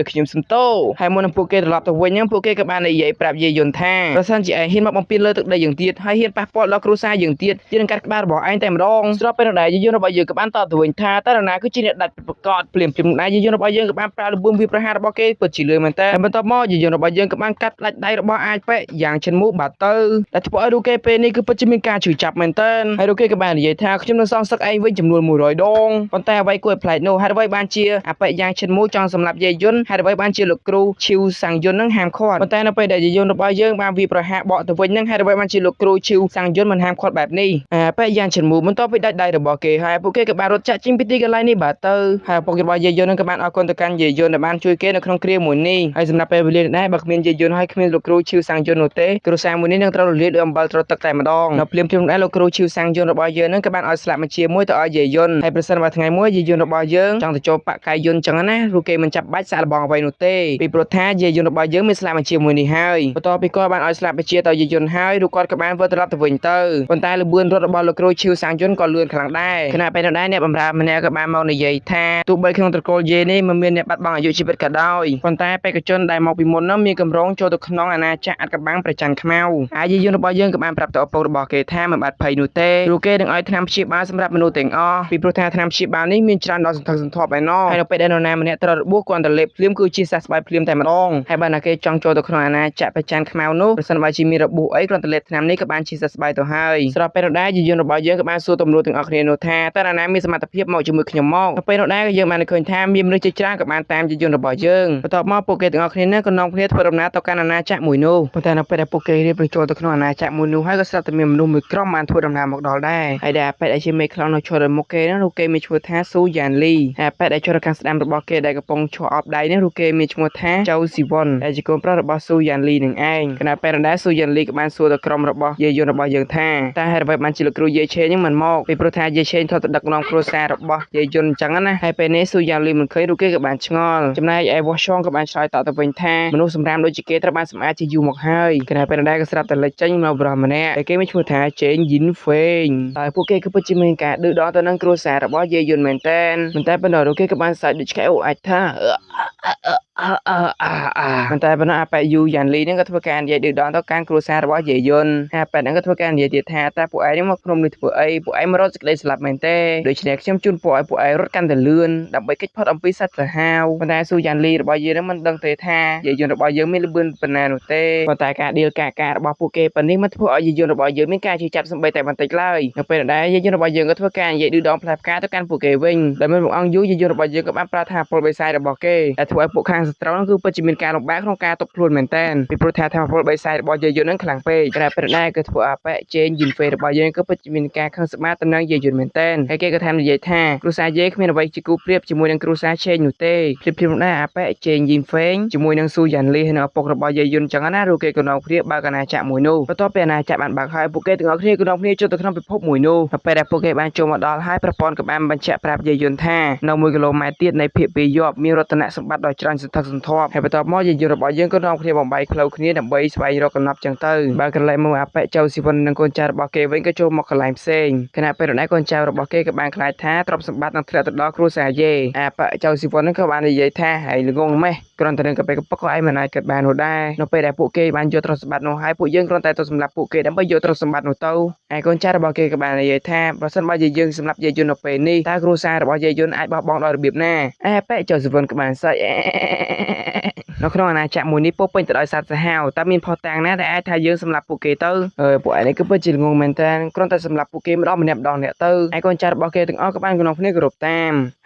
េខ្ញុំសុំទោសហើយមុននឹងពួកគេត្រឡប់ទៅវិញហ្នឹងពួកគេក៏បាននិយាយប្រាប់យាយយុនថាប្រសិនជាឯងហ៊ានមកបំពេញលើទឹកដីយើងទៀតហើយហ៊ានប៉ះពាល់ដល់គ្រួសារយើងទៀតយើងនឹងកាត់ក្បាលរបស់ឯងតែម្ដងស្របពេលនោះដែរយាយយុនរបស់យើងក៏បានតបទៅវិញថាតើនរណាគឺជាអ្នកដាច់ប្រកបភ្លាមៗនោះដែរយាយយុនរបស់យើងក៏បានប្រើល្បឿនវាប្រហាររបស់គេពិតជាលឿនមែនតើហើយបន្ទាប់មកយាយយុនរបស់យើងក៏បានកាត់ផ្ដាច់ដៃរបស់អាចប៉ែយ៉ាងឈិនមូបាត់ទៅដែលធ្វើឲ្យរូគេពេលនេះគឺពិតជាមានការឈឺចាប់មែនតើហើយរូគេក៏បាននិយាយថាខ្ញុំនឹងសងសឹកឯងវិញចំនួន100ដងប៉ុន្តែអ្វីគួរឲ្យប្លែកនោះហេតុអ្វីបានជាអាប៉ែយ៉ាងឈិនមូចង់សម្លាប់យាយយុនហេតុអ្វីបានជាលោកគ្រូឈីវសាំងយុននឹងហាមឃាត់ប៉ុន្តែនៅពេលដែលយាយយុនរបស់យើងបានវាប្រហារបកទៅវិញនឹងហេតុអ្វីបានជាលោកគ្រូឈីវសាំងយុនមិនហាមឃាត់បែបនេះអាប៉ែយ៉ាងឈិនមូបន្ទាប់ពីដាច់ដៃរបស់គេហើយពួកគេក៏បានរត់ចាក់ចេញពីទីកន្លែងនេះបាទទៅហើយឪពុករបស់យាយយុននឹងក៏បានអរគុណទៅកាន់យាយយុនដែលបានជួយគេនៅក្នុងគ្រាមួយនេះហើយសម្រាប់ពេលវេលានេះដែរបើគ្មានយាយយុនហើយគ្មានលោកគ្រូឈីវសាំងយុននោះទេគ្រួសារមួយនេះនឹងត្រូវរលាយដោយអំបិលត្រូវទឹកតែម្ដងនៅភ្លាមៗនោះដែរលោកគ្រូឈីវសាំងយុនរបស់យើងនឹងក៏បានឲ្យស្លាកបញ្ជាមួយទៅឲ្យយាយយុនហើយប្រសិនបើថ្ងៃមួយយាយយុនរបស់យើងចង់ទៅចូលបកកាយយុនចឹងណាឬគេមិនចាប់បាច់សាកល្បងអ្វីនោះទេពីព្រោះថាយាយយុនរបស់យើងមានស្លាកបញ្ជាមួយនេះហើយបន្ទាប់ពីគាត់បានឲ្យស្លាកបញ្ជាទៅយាយយុនហើយឬគាត់ក៏បានវិលត្រឡប់ទៅវិញទៅប៉ុន្តែល្បឿនរត់របស់លោកគ្រូឈីវសាំងយុនក៏លឿនខ្លាំងដែរខណៈពេលនោះដែរអ្នកបម្រើម្នាក់ក៏បានមកនិយាយថាទោះបីក្នុងត្រកូលយាយនេះមិនមានអ្នកបាត់បង់អាយុជីវិតក៏ដោយប៉ុន្តែបេក្ខជនដែលមកពីមុននោះមានកម្រងចូលទៅក្នុងអាណាចក្រអាត់កំបាំងប្រច័នខ្មៅហើយយាយយុនរបស់យើងក៏បានប្រាប់ទៅឪពុករបស់គេថាមិនបាត់ភ័យនោះទេព្រោះគេនឹងឲ្យថ្នាំព្យាបាលសម្រាប់មនុស្សទាំងអស់ពីព្រោះថាថ្នាំព្យាបាលនេះមានច្រើនដល់សន្ធឹកសន្ធាប់ឯណោះហើយនៅពេលដែលនរណាម្នាក់ត្រូវរបួសគ្រាន់តែលេបភ្លាមគឺជាសះស្បើយភ្លាមតែម្ដងហើយបើណាគេចង់ចូលទៅក្នុងអាណាចក្រប្រច័នខ្មៅនោះប្រសិនបើជាមានរបួសអីគ្រាន់តែលេបថ្នាំនេះក៏បានជាសះស្បើយទៅហើយស្របពេលនោះដែរយាយយុនរបស់យើងក៏បានសួរទំនួលទាំងអស់គ្នានោះថាតើនរណាមានសមត្ថភាពមកជាមួយខ្ញុំមកនៅពេលនោះដែរយើងបានឃើញថាមានមនុស្សជាច្រើនក៏បានតាមយាយយុនរបស់យើងបន្ទាប់មកពួកគេទាំងអស់គ្នានោះក៏នាំគ្នាធ្វើដំណើរទៅកាន់អាណាចក្រមួយនោះប៉ុន្តែនៅពេលដែលពួកគេរៀបចូលទៅក្នុងអាណាចក្រមួយនោះហើយក៏ស្រាប់តែមានមនុស្សមួយក្រុមបានធ្វើដំណើរមកដល់ដែរហើយដែលអាប៉ែតដែលជាមេខ្លោងនៅឈរនៅមុខគេនោះគេមានឈ្មោះថាស៊ូយ៉ានលីហើយអាប៉ែតដែលឈរនៅខាងស្ដាំរបស់គេដែលកំពុងឈរអបដៃនេះគេមានឈ្មោះថាចៅស៊ីវ៉ុនដែលជាកូនប្រុសរបស់ស៊ូយ៉ានលីនឹងឯងខណៈពេលដែរស៊ូយ៉ានលីក៏បានសួរទៅក្រុមរបស់យាយយុនរបស់យើងថាតើហេតុអ្វីបានជាលោកគ្រូយាយឆេងនឹងមិនមកពីព្រោះថាយាយឆេងធ្លាប់ទៅដឹកនាំគ្រួសាររបស់យាយយុនអញ្ចឹងណាហើយពេលនេះស៊ូយ៉ានលីមិនឃើញរូគេក៏បានឆ្ងល់ចំណែកឯវ៉ាឆងក៏បានឆ្លើយតបទៅវិញថាមនុស្សសម្រាមដូចជាគេត្រូវបានសម្អាតជាយូរមកហើយខណៈពេលដែរក៏ស្រាប់តែលេចចេញមកប្រុសម្នាក់ដែលគេមានឈ្មោះថាចេងយិនហ្វេងហើយពួកគេគឺពិតជាមានការឌឺដងទៅនឹងគ្រួសាររបស់យាយយុនមែនតើមិនតែប៉ុណ្ណោះរូគេក៏បានសាច់ដូចឆ្កែអូអាចថាប៉ុន្តែប៉ុណ្ណោះអាប៉ែយូយ៉ានលីហ្នឹងក៏ធ្វើការនិយាយឌឺដងទៅកាន់គ្រួសាររបស់យាយយុនអាប៉ែហ្នឹងក៏ធ្វើការនិយាយទៀតថាតើពួកឯងនេះមកភ្នំនេះធ្វើអីពួកឯងមករត់សេចក្តីស្លាប់មែនទេដូច្នេះខ្ញុំជូនពរឲ្យពួកឯងរត់កាន់តែលឿនដើម្បីគេចផុតអំពីសត្វសាហាវប៉ុន្តែស៊ូយ៉ានលីរបស់យើងហ្នឹងមិនដឹងទេថាយាយយុនរបស់យើងមានល្បឿនប៉ុណ្ណានោះទេប៉ុន្តែការឌីលការរបស់ពួកគេប៉ុណ្នេះមិនធ្វើឲ្យយាយយុនរបស់យើងមានការជឿចាប់សំបីតែបន្តិចឡើយនៅពេលដែលយាយយុនរបស់យើងក៏ធ្វើការនិយាយឌឺដងផ្លែផ្កាទៅកាន់ពួកគេវិញដែលមានព្រះអង្គយូរយាយយុនរបស់យើងក៏បានប្រើថាពលបិសាចរបស់គេដែលធ្វើឲ្យពួកខាងសត្រូវនោះគឺពិតជាមានការលំបាកក្នុងការទប់ខ្លួនមែនតើពីព្រោះថាធម៌ពលបិសាចរបស់យាយយុននឹងខ្លាំងពេកក្រៅពីដែរគឺធ្វើឲ្យប៉ែជេងយិនហ្វេរបស់យើងគឺពិតជាមានការខឹងសម្បាទៅនឹងយាយយុនមែនតើហើយគេក៏ថែមនិយាយថាគ្រួសារយាយគ្មានអ្វីជាគូប្រៀបជាមួយនឹងគ្រួសារឆេងនោះទេភ្លាមៗដែរអាប៉ែជេងយិនហ្វេងជាមួយនឹងស៊ូយ៉ានលីហើយនិងឪពុករបស់យាយយុនចឹងណាឬគេក៏នាំគ្នាបើកអាណាចក្រមួយនោះបន្ទាប់ពីអាណាចក្របានបើកហើយពួកគេទាំងអស់គ្នាក៏នាំគ្នាចូលទៅក្នុងពិភពមួយនោះនៅពេលដែលពួកគេបានចូលមកដល់ហើយប្រព័ន្ធក៏បានបញ្ជាក់ប្រាប់យាយយុនថានៅ1គីឡូម៉ែត្រទៀតនៃភាគពីយប់មានរតនសម្បត្តិដ៏ច្រើនសន្ធឹកសន្ធាប់ហើយបន្ទាប់មកយាយយុនរបស់យើងក៏នាំគ្នាបំបែកផ្លូវគ្នាដើម្បីស្វែងរកកំណប់ចឹងទៅបើកន្លែងមកអាប៉ែចៅស៊ីវិននិងកូនចៅរបស់គេវិញក៏ចូលមកកន្លែងផ្សេងខណៈពេលនោះកូនចៅរបស់គេក៏បានខ្លាចថាទ្រព្យសម្បត្តិនឹងធ្លាក់ទៅដល់គ្រួសារយេអាប៉ែចៅស៊ីវិននឹងក៏បាននិយាយថាហើយល្ងងម៉េះគ្រាន់តែនឹងកាពេកពកក៏ឯងមិនអាចគិតបាននោះដែរនៅពេលដែលពួកគេបានយកទ្រព្យសម្បត្តិនោះហើយពួកយើងគ្រាន់តែទៅសម្លាប់ពួកគេដើម្បីយកទ្រព្យសម្បត្តិនោះទៅហើយកូនចៅរបស់គេក៏បាននិយាយថាប្រសិនបើយើងសម្លាប់យាយយុននៅពេលនេះតើគ្រួសាររបស់យាយយុនអាចបោះបង់ដល់របៀបណាអាប៉ែចៅស៊ីវិនក៏បានសើច នៅក្នុងអាណាចក្រមួយនេះពោរពេញទៅដោយសត្វសាហាវតើមានភស្តុតាងណាដែលអាចថាយើងសម្លាប់ពួកគេទៅអើយពួកឯងនេះគឺពិតជាល្ងង់មែនតើគ្រាន់តែសម្លាប់ពួកគេម្ដងម្នាក់ម្ដងអ្នកទៅហើយកូនចៅរបស់គេទាំងអស់ក៏បានក្នុងគ្នាគោរពតា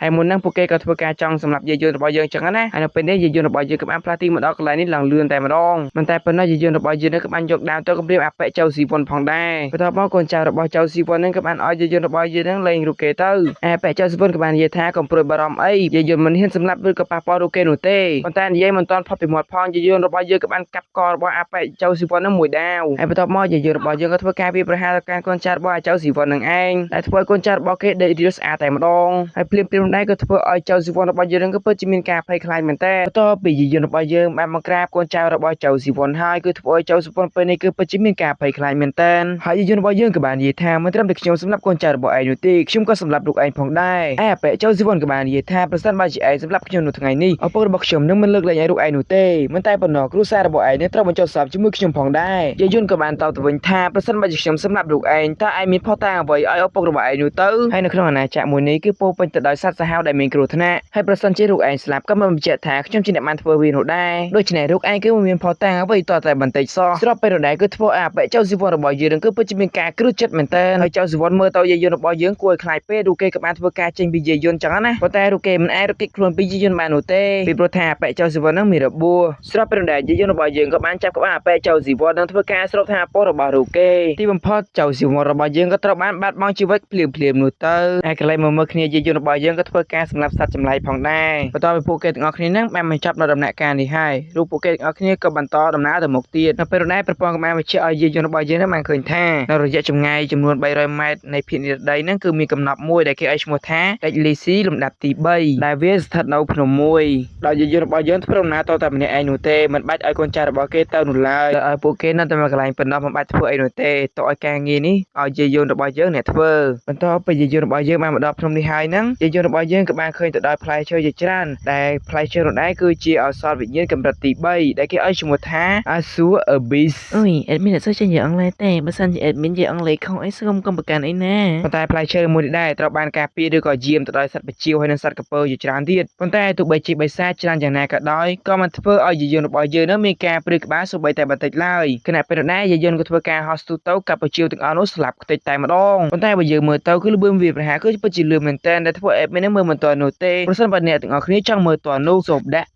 មហើយមុនហ្នឹងពួកគេក៏ធ្វើការចង់សម្លាប់យាយយន្តរបស់យើងចឹងណាហើយនៅពេលនេះយាយយន្តរបស់យើងក៏បានផ្លាស់ទីមកដល់កន្លែងនេះឡើងលឿនតែម្ដងមិនតែប៉ុណ្ណោះយាយយន្តរបស់យើងនេះក៏បានយកដាវទៅគំរាមអាប៉ែចៅស៊ីវុនផងដែរបន្ទាប់មកកូនចៅរបស់ចៅស៊ីវុនហ្នឹងក៏បានឲ្យយាយយន្តរបស់យើងហ្នឹងលែងរូបគេទៅអាប៉ែចៅស៊ីវុនក៏បាននិយាយថាកុំព្រួយបារម្ភអីយាយយន្តមិនហ៊ានសម្លាប់ឬក៏ប៉ះពាល់រូបគេនោះទេប៉ុន្តែនិយាយមិនទាន់ផុតពីមាត់ផងយាយយន្តរបស់យើងក៏បានកាប់ករបស់អាប៉ែចៅស៊ីវុនហ្នឹងមួយដាវហើយបន្ទាប់មកយាយយន្តរបស់យើងក៏ធ្វើការវាយប្រហារទៅកាន់កូនចៅរបស់អាចៅស៊ីវុននឹងឯងដែលធ្វើឲ្យកូនចៅរបស់គេដេករៀលស្អាតតែម្ដងហើយភ្លាមៗដែរក៏ធ្វើឲ្យចៅស៊ីវុនរបស់យើងក៏ពិតជាមានការភ័យខ្លាចមែនតើបន្ទាប់ពីយាយយន្តរបស់យើងបានបង្ក្រាបកូនចៅរបស់ចៅស៊ីវុនហើយគឺធ្វើឲ្យចៅស៊ីវុនពេលនេះគឺពិតជាមានការភ័យខ្លាចមែនតើហើយយាយយន្តរបស់យើងក៏បាននិយាយថាមិនត្រឹមតែខ្ញុំសម្លាប់កូនចៅរបស់ឯងនោះទេខ្ញុំក៏សម្លាប់លោកឯងផងដែរឯអាប៉ែចៅស៊ីវុនក៏បាននិយាយថាប្រសិនបើជាឯងសម្លាប់ខ្ញុំនៅថ្ងៃនេះឪពុករបស់ខ្ញុំនឹងមិនលើកលែងឲ្យលោកឯងនោះទេមិនតែប៉ុណ្ណោះគ្រួសាររបស់ឯងនឹងត្រូវបញ្ចុះសពជាមួយខ្ញុំផងដែរយាយយន្តក៏បានតបទៅវិញថាប្រសិនបើជាខ្ញុំសម្លាប់លោកឯងតើឯងមានភស្តុតាងអ្វីឲ្យឪពុករបស់ឯងនោះទៅហើយនៅក្នុងអាណាចក្រមួយនេះគឺពោរពេញទៅដោយសត្វសាហាវដែលមានគ្រោះថ្នាក់ហើយប្រសិនជាលោកឯងស្លាប់ក៏មិនបញ្ជាក់ថាខ្ញុំជាអ្នកបានធ្វើវានោះដែរដូច្នេះលោកឯងគឺមិនមានភស្តុតាងអ្វីតតែបន្តិចសោះស្របពេលនោះដែរគឺធ្វើឲ្យអាប៉ែចៅស៊ីវុនរបស់យើងគឺពិតជាមានការគ្រឹះចិត្តមែនតើហើយចៅស៊ីវុនមើលទៅយាយយន្តរបស់យើងគួរឲ្យខ្លាចពេករូគេក៏បានធ្វើការចេញពីយាយយន្តចឹងណាប៉ុន្តែរូគេមិនអាចរត់គេចខ្លួនពីយាយយន្តបាននោះទេពីព្រោះថាអាប៉ែចៅស៊ីវុននឹងមានរបួសស្របពេលនោះដែរយាយយន្តរបស់យើងក៏បានចាប់ក្បាលអាប៉ែចៅស៊ីវុននឹងធ្វើការស្រូបថាពណ៌របស់រូគេទីបំផុតចៅស៊ីវុនរបស់យើងក៏ត្រូវបានបាត់បង់ជីវិតភ្លាមៗនោះទៅហើយកន្លែងមកមើលគ្នាយាយយន្តរបស់យើងក៏ធ្វើការសម្លាប់សត្វចម្លែកផងដែរបន្ទាប់ពីពួកគេទាំងអស់គ្នានឹងបានបញ្ចប់នៅដំណាក់កាលនេះហើយរូបពួកគេទាំងអស់គ្នាក៏បន្តដំណើរទៅមុខទៀតនៅពេលនោះដែរប្រព័ន្ធក៏បានបញ្ជាក់ឲ្យយាយយន្តរបស់យើងនឹងបានឃើញថានៅរយៈចម្ងាយចំនួន300ម៉ែត្រនៃភាគនិរតីហ្នឹងគឺមានកំណប់មួយដែលគេឲ្យឈ្មោះថាតិចលីស៊ីលំដាប់ទី3ដែលវាស្ថិតនៅភ្នំមួយដោយយាយយន្តរបស់យើងធ្វើដំណើរទៅតែម្នាក់ឯងនោះទេមិនបាច់ឲ្យកូនចៅរបស់គេទៅនោះឡើយឲ្យពួកគេនៅតែមួយកន្លែងប៉ុណ្ណោះមិនបាច់ធ្វើអីនោះទេទៅឲ្យការងារនេះឲ្យយាយយន្តរបស់យើងអ្នកធ្វើបន្ទាប់ពីយាយយន្តរបស់យើងបានមកដល់ភ្នំនេះហើយហ្នឹងយាយយន្តរបស់យើងក៏បានឃើញទៅដោយផ្លែឈើជាច្រើនដែលផ្លែឈើនោះដែរគឺជាឱសថវិញ្ញាណកម្រិតទី3ដែលគេឲ្យឈ្មោះថា Azure Abyss អុយ admin អត់សូវចេះនិយាយអង់គ្លេសទេបើសិនជា admin និយាយអង់គ្លេសខុសអីសូមកុំប្រកាន់អីណាប៉ុន្តែផ្លែឈើមួយនេះដែរត្រូវបានការពារឬក៏យាមទៅដោយសត្វប្រជៀវហើយនិងសត្វក្រពើជាច្រើនទៀតប៉ុន្តែទោះបីជាបិសាចច្រើនយ៉ាងណាក៏ដោយក៏មិនធ្វើឲ្យយាយយន្តរបស់យើងនឹងមានការព្រឺក្បាលសូម្បីតែបន្តិចឡើយខណៈពេលនោះដែរយាយយន្តក៏ធ្វើការហោះស្ទុះទៅកាប់ប្រជៀវទាំងអស់នោះស្លាប់ខ្ទេចតែម្ដងប៉ុន្តែបើយើងមើលទៅគឺល្បឿនវាប្រហារគឺពិតជាលឿនមែនទែនដែលធ្វើឲ្យ admin នឹងមើលមិនទាន់នោះទេប្រសិនបើអ្នកទាំងអស់គ្នាចង់មើលទាន់នោះសូមដាក់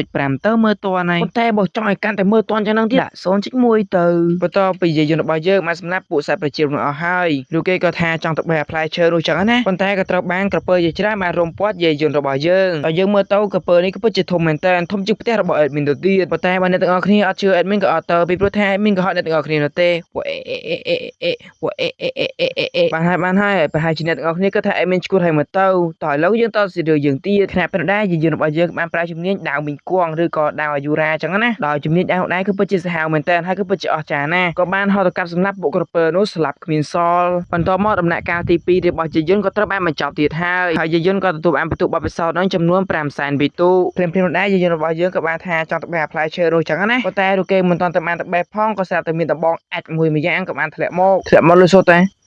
0.5 ទៅមើលទាន់ហើយប៉ុន្តែបើចង់ឲ្យកាន់តែមើលទាន់យ៉ាងហ្នឹងទៀតដាក់ 0.1 ទៅបន្ទាប់ពីយាយយន្តរបស់យើងបានសម្លាប់ពួកសត្វប្រជៀវនោះអស់ហើយលោកគេក៏ថាចង់ទៅបេះផ្លែឈើនោះចឹងណាប៉ុន្តែក៏ត្រូវបានក្រពើជាច្រើនបានរុំព័ទ្ធយាយយន្តរបស់យើងហើយយើងមើលទៅក្រពើនេះក៏ពិតជាធំមែនតើធំជាងផ្ទះរបស់ admin ទៅទៀតប៉ុន្តែបើអ្នកទាំងអស់គ្នាអត់ជឿ admin ក៏អត់ទៅពីព្រោះថា admin ក៏ហត់អ្នកទាំងអស់គ្នានោះទេពួកអេអេអេអេអេពួកអេអេអេអេអេអេបានហើយបានហើយប្រហែលជាអ្នកទាំងអស់គ្នាក៏ថា admin ឈួតហើយមើលទៅតោះឥឡូវយើងតសេរីយើងទៀតខណៈពេលដែរយាយយន្តរបស់យើងបានប្រើជំនាញដាវមីងគងឬក៏ដាវអាយុរ៉ាចឹងណាដោយជំនាញដាវដែរគឺពិតជាសាហាវមែនតើហើយគឺពិតជាអស្ចារ្យណាស់ក៏បានហោះទៅកាប់សម្លាប់ពួកក្រពើនោះស្លាប់គ្មានសល់បន្ទាប់មកដំណាក់កាលទី2របស់យាយយន្តក៏ត្រូវបានបញ្ចប់ទៀតហើយហើយយាយយន្តក៏ទទួលបានពិន្ទុបទពិសោធន៍នឹងចំនួន5សែនពិន្ទុភ្លាមៗដែរយាយយន្តរបស់យើងក៏បានថាចង់ទៅបេះផ្លែឈើនោះចឹងណាប៉ុន្តែរូគេមិនទាន់ទៅបានទៅបេះផងក៏ស្រាប់តែមានដំបងអាចមួយម្យ៉ាងក៏បានធ្លាក់មកលុយសូតែ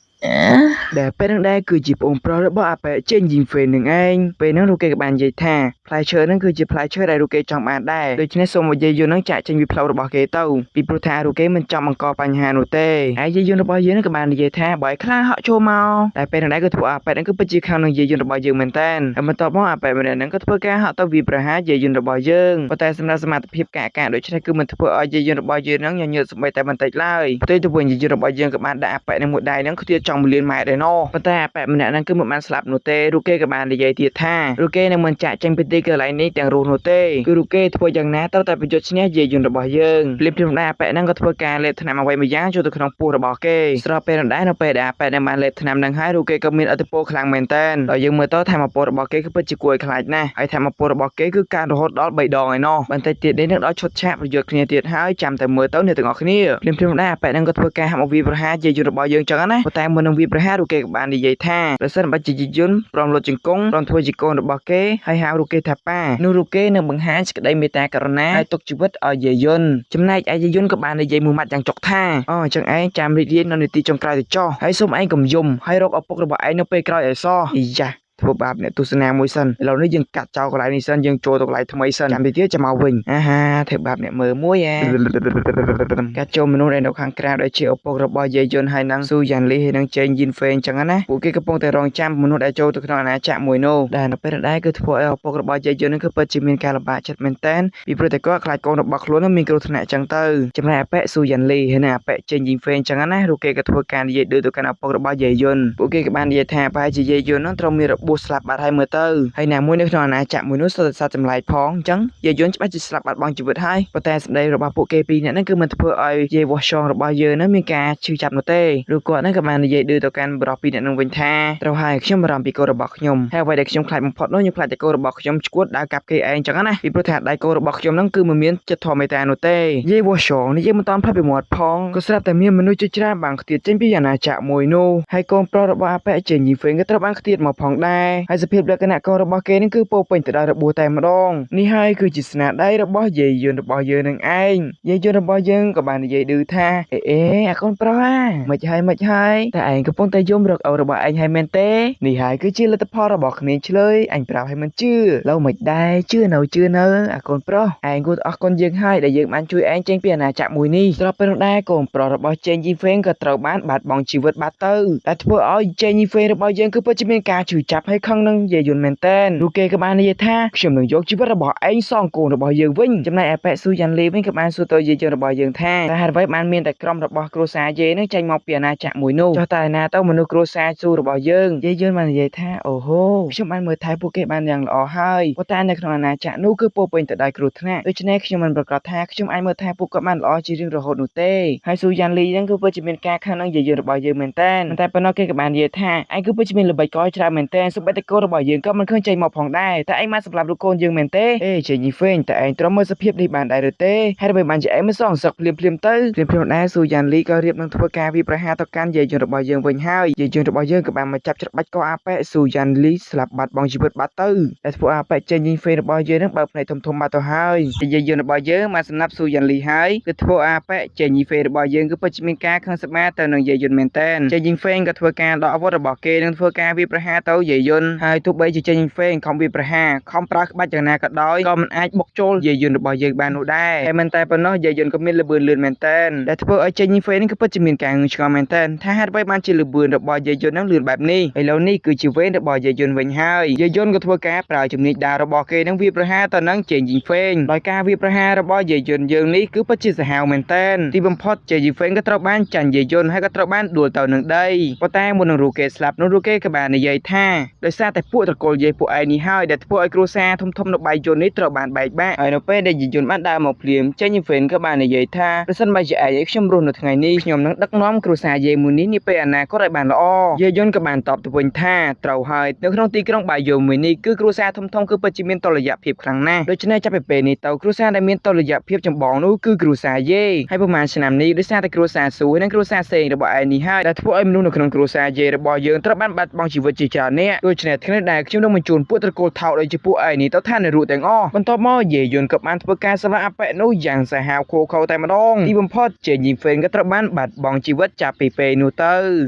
ដែលពេលហ្នឹងដែរគឺជាប្អូនប្រុសរបស់អាប៉ែចេញយីងហ្វេននឹងឯងពេលហ្នឹងរូគេក៏បាននិយាយថាផ្លែឈើហ្នឹងគឺជាផ្លែឈើដែលរូគេចង់បានដែរដូច្នេះសូមឲ្យយាយយន្តហ្នឹងចាក់ចេញពីផ្លូវរបស់គេទៅពីព្រោះថារូគេមិនចង់បង្កបញ្ហានោះទេហើយយាយយន្តរបស់យើងហ្នឹងក៏បាននិយាយថាបើឲ្យខ្លាហក់ចូលមកតែពេលហ្នឹងដែរគឺធ្វើអាប៉ែហ្នឹងគឺពិតជាខាងនឹងយាយយន្តរបស់យើងមែនតើហើយបន្ទាប់មកអាប៉ែម្នាក់ហ្នឹងក៏ធ្វើការហក់ទៅវាប្រហារយាយយន្តរបស់យើងប៉ុន្តែសម្រាប់សមត្ថភាពកាកដូច្នេះគឺមិនធ្វើឲ្យយាយយន្តរបស់យើងហ្នឹងញញើតសូម្បីតែបន្តិចឡើយផ្ទុយទៅវិញយាយយន្តរបស់យើងក៏បានដាក់អាប៉ែហ្នឹងមួយដៃហ្នឹងគឺចង់1លានម៉ែត្រឯណោះប៉ុន្តែអាប៉ែម្នាក់ហ្នឹងគឺមិនបានស្លាប់នោះទេរូគេក៏បាននិយាយទៀតថារូគេនឹងមិនចាក់ចេញពីទីកន្លែងនេះទាំងរស់នោះទេគឺរូគេធ្វើយ៉ាងណាត្រូវតែប្រយុទ្ធឈ្នះយាយយន្តរបស់យើងភ្លាមៗដែរអាប៉ែហ្នឹងក៏ធ្វើការលេបថ្នាំអ្វីមួយយ៉ាងចូលទៅក្នុងពោះរបស់គេស្របពេលនោះដែរនៅពេលដែលអាប៉ែហ្នឹងបានលេបថ្នាំហ្នឹងហើយរូគេក៏មានឥទ្ធិពលខ្លាំងមែនទែនដល់យើងមើលទៅធម៌ពលរបស់គេគឺពិតជាគួរឲ្យខ្លាចណាស់ហើយធម៌ពលរបស់គេគឺកើនរហូតដល់3ដងឯណោះបន្តិចទៀតនេះនឹងដល់ឈុតឆាកប្រយុទ្ធគ្នាទៀតហើយចាំតែមើលទៅអ្នកទាំងអស់គ្នាភ្លាមៗដែរអាប៉ែហ្នឹងក៏ធ្វើការហាំវាប្រហារយាយយន្តរបស់យើងចឹងណាប៉ុន្តែមុននឹងវាប្រហាររូគេក៏បាននិយាយថាប្រសិនបើជាយាយយន្តព្រមលុតជង្គង់ព្រមធ្វើជាកូនរបស់គេហើយហៅរូគេថាប៉ានោះរូគេនឹងបង្ហាញសេចក្តីមេត្តាករុណាហើយទុកជីវិតឲ្យយាយយន្តចំណែកឯយាយយន្តក៏បាននិយាយមួយម៉ាត់យ៉ាងចុកថាអូអញ្ចឹងឯងចាំរីករាយនៅនាទីចុងក្រោយទៅចុះហើយសូមឯងកុំយំហើយរកឪពុករបស់ឯងនៅពេលក្រោយឲ្យសោះអីយ៉ា ធ្វើបាបអ្នកទស្សនាមួយសិនឥឡូវនេះយើងកាត់ចោលកន្លែងនេះសិនយើងចូលទៅកន្លែងថ្មីសិនចាំតិចទៀតចាំមកវិញអាហាធ្វើបាបអ្នកមើលមួយអាកាត់ចូលមនុស្សដែលនៅខាងក្រៅដែលជាឪពុករបស់យាយយុនហើយនឹងស៊ូយ៉ានលីហើយនឹងចេងយីនហ្វេងចឹងណាពួកគេកំពុងតែរងចាំមនុស្សដែលចូលទៅក្នុងអាណាចក្រមួយនោះដែលនៅពេលដែរគឺធ្វើឲ្យឪពុករបស់យាយយុននឹងគឺពិតជាមានការលំបាកចិត្តមែនតើពីព្រោះតែគាត់ខ្លាចកូនរបស់ខ្លួននឹងមានគ្រោះថ្នាក់ចឹងទៅចំណែកអាប៉ែស៊ូយ៉ានលីហើយនឹងអាប៉ែចេងយីនហ្វេងចឹងណារូគេក៏ធ្វើការនិយាយឌឺទៅកាន់ឪពុករបស់យាយយុនពួកគេក៏បាននិយាយថាប្រហែលជាយាយយុននឹងត្រូវមានរបួសស្លាប់បាត់ហើយមើលទៅហើយណាមួយនៅក្នុងអាណាចក្រមួយនោះសុទ្ធតែសត្វចម្លែកផងអញ្ចឹងយាយយុនច្បាស់ជាស្លាប់បាត់បង់ជីវិតហើយប៉ុន្តែសម្ដីរបស់ពួកគេពីរនាក់ហ្នឹងគឺមិនធ្វើឲ្យយាយវ៉ាសងរបស់យើងហ្នឹងមានការឈឺចាប់នោះទេឬគាត់ហ្នឹងក៏បាននិយាយឌឺទៅកាន់ប្រុសពីរនាក់ហ្នឹងវិញថាត្រូវហើយខ្ញុំបារម្ភពីកូនរបស់ខ្ញុំហើយអ្វីដែលខ្ញុំខ្លាចបំផុតនោះខ្ញុំខ្លាចតែកូនរបស់ខ្ញុំឈួតដើរកាប់គេឯងចឹងណាពីព្រោះថាដៃកូនរបស់ខ្ញុំហ្នឹងគឺមិនមានចិត្តធម៌មេត្តានោះទេយាយវ៉ាសងនិយាយមិនតាន់ផ្លាស់ពីមាត់ផងក៏ស្រាប់តែមានមនុស្សជាច្រើនបានខ្ទាតចេញពីអាណាចក្រមួយនោះហើយកូនប្រុសរបស់អាប៉ែចេញយីហ្វេងក៏ត្រូវបានខ្ទាតមកផងដែរហើយសភាពលក្ខណៈកូនរបស់គេនឹងគឺពោពេញទៅដោយរបួសតែម្ដងនេះហើយគឺជាស្នាដៃរបស់យាយយន្តរបស់យើងនឹងឯងយាយយន្តរបស់យើងក៏បាននិយាយឌឺថាអេអេអាកូនប្រុសអាមិនហើយមិនហើយតែឯងកំពុងតែយំរកឪរបស់ឯងហើយមែនទេនេះហើយគឺជាលទ្ធផលរបស់ក្មេងឆ្លើយអញប្រាប់ឲ្យមិនជឿឡូវមិនដែរជឿនៅជឿនៅអាកូនប្រុសឯងគួរអរគុណយើងហើយដែលយើងបានជួយឯងចេញពីអាណាចក្រមួយនេះស្របពេលនោះដែរកូនប្រុសរបស់ចេងយីហ្វេងក៏ត្រូវបានបាត់បង់ជីវិតបាត់ទៅដែលធ្វើឲ្យចេងយីហ្វេងរបស់យើងគឺពិតជាមានការឈឺចាប់ហើយខឹងនឹងយាយយន្តមែនតើរូគេក៏បាននិយាយថាខ្ញុំនឹងយកជីវិតរបស់ឯងសងកូនរបស់យើងវិញចំណែកឯប៉ែស៊ូយ៉ាន់លីវិញក៏បានសួរទៅយាយយន្តរបស់យើងថាតើហេតុអ្វីបានមានតែក្រុមរបស់គ្រួសារយាយនឹងចេញមកពីអាណាចក្រមួយនោះចុះតែណាទៅមនុស្សគ្រួសារស៊ូរបស់យើងយាយយន្តបាននិយាយថាអូហូខ្ញុំបានមើលថែពួកគេបានយ៉ាងល្អហើយប៉ុន្តែនៅក្នុងអាណាចក្រនោះគឺពោពេញទៅដោយគ្រោះថ្នាក់ដូច្នេះខ្ញុំមិនប្រកាសថាខ្ញុំអាចមើលថែពួកគាត់បានល្អជារៀងរហូតនោះទេហើយស៊ូយ៉ាន់លីហ្នឹងគឺពិតជាមានការខឹងនឹងយាយយន្តរបស់យើងមែនតើមិនតែប៉ុណ្ណោះគេក៏បាននិយាយថាឯងគឺពិតជាមានល្បិចកលច្រើនមែនតើសូម្បីតែកូនរបស់យើងក៏មិនឃើញចេញមកផងដែរតែឯងបានសម្លាប់លោកកូនយើងមែនទេអេចេញយីហ្វេងតែឯងទ្រាំមើលសភាពនេះបានដែរឬទេហើយដើម្បីបានជាឯងមិនសងសឹកភ្លាមភ្លាមទៅភ្លាមភ្លាមដែរស៊ូយ៉ាន់លីក៏រៀបនឹងធ្វើការវាប្រហារទៅកាន់យាយយន្តរបស់យើងវិញហើយយាយយន្តរបស់យើងក៏បានមកចាប់ច្របាច់កអាប៉ែស៊ូយ៉ាន់លីស្លាប់បាត់បង់ជីវិតបាត់ទៅតែធ្វើអាប៉ែចេញយីហ្វេងរបស់យើងនឹងបើកភ្នែកធំធំបាត់ទៅហើយយាយយន្តរបស់យើងបានសម្លាប់ស៊ូយ៉ាន់លីហើយគឺធ្វើអាប៉ែចេញយីហ្វេងរបស់យើងគឺពិតជាមានការខឹងសម្បាទៅនឹងយាយយន្តមែនតើចេញយីហ្វេងក៏ធ្វើការដកអាវុធរបស់គេនឹងធ្វើការវាប្រហារទៅយាយយន្តហើយទោះបីជាចេញយីហ្វេងខំវាប្រហារខំប្រើក្បាច់យ៉ាងណាក៏ដោយក៏មិនអាចបុកចូលយាយយន្តរបស់យើងបាននោះដែរតែមិនតែប៉ុណ្ណោះយាយយន្តក៏មានល្បឿនលឿនមែនតើដែលធ្វើឲ្យចេញយីហ្វេងនេះគឺពិតជាមានការងឿងឆ្ងល់មែនតើថាហេតុអ្វីបានជាល្បឿនរបស់យាយយន្តនឹងលឿនបែបនេះឥឡូវនេះគឺជាវេនរបស់យាយយន្តវិញហើយយាយយន្តក៏ធ្វើការប្រើជំនាញដាវរបស់គេនឹងវាប្រហារទៅនឹងចេញយីហ្វេងដោយការវាប្រហាររបស់យាយយន្តយើងនេះគឺពិតជាសាហាវមែនតើទីបំផុតចេញយីហ្វេងក៏ត្រូវបានចាញ់យាយយន្តហើយក៏ត្រូវបានដួលទៅនឹងដីប៉ុន្តែមុននឹងរូគេស្លាប់នោះរូគេក៏បាននិយាយថាដោយសារតែពួកត្រកូលយាយពួកឯងនេះហើយដែលធ្វើឲ្យគ្រួសារធំធំនៅបាយយន្តនេះត្រូវបានបែកបាក់ហើយនៅពេលដែលយាយយន្តបានដើរមកភ្លាមចេញយីហ្វេងក៏បាននិយាយថាប្រសិនបើជាឯងឲ្យខ្ញុំរស់នៅថ្ងៃនេះខ្ញុំនឹងដឹកនាំគ្រួសារយាយមួយនេះនាពេលអនាគតឲ្យបានល្អយាយយន្តក៏បានតបទៅវិញថាត្រូវហើយនៅក្នុងទីក្រុងបាយយន្តមួយនេះគឺគ្រួសារធំធំគឺពិតជាមានតុល្យភាពខ្លាំងណាស់ដូច្នេះចាប់ពីពេលនេះទៅគ្រួសារដែលមានតុល្យភាពចម្បងនោះគឺគ្រួសារយេហើយប្រហែលឆ្នាំនេះដោយសារតែគ្រួសារស៊ូនិងគ្រួសារសេងរបស់ឯងនេះហើយដែលធ្វើឲ្យមនុស្សនៅក្នុងគ្រួសារយេរបស់យើងត្រូវបានបាត់បង់ជីវិតជាច្រើនអ្នកដូច្នេះថ្ងៃដែលខ្ញុំនឹងបញ្ជូនពួកត្រកូលថោកដូចជាពួកឯងនេះទៅឋាននរកទាំងអស់បន្ទាប់មកយាយយន្តក៏បានធ្វើការសម្លាប់អាប៉ែនោះយ៉ាងសាហាវឃោឃៅតែម្ដងទីបំផុតចេញយីហ្វេនក៏ត្រូវបានបាត់បង់ជីវិតចាប់ពីពេលនោះទៅ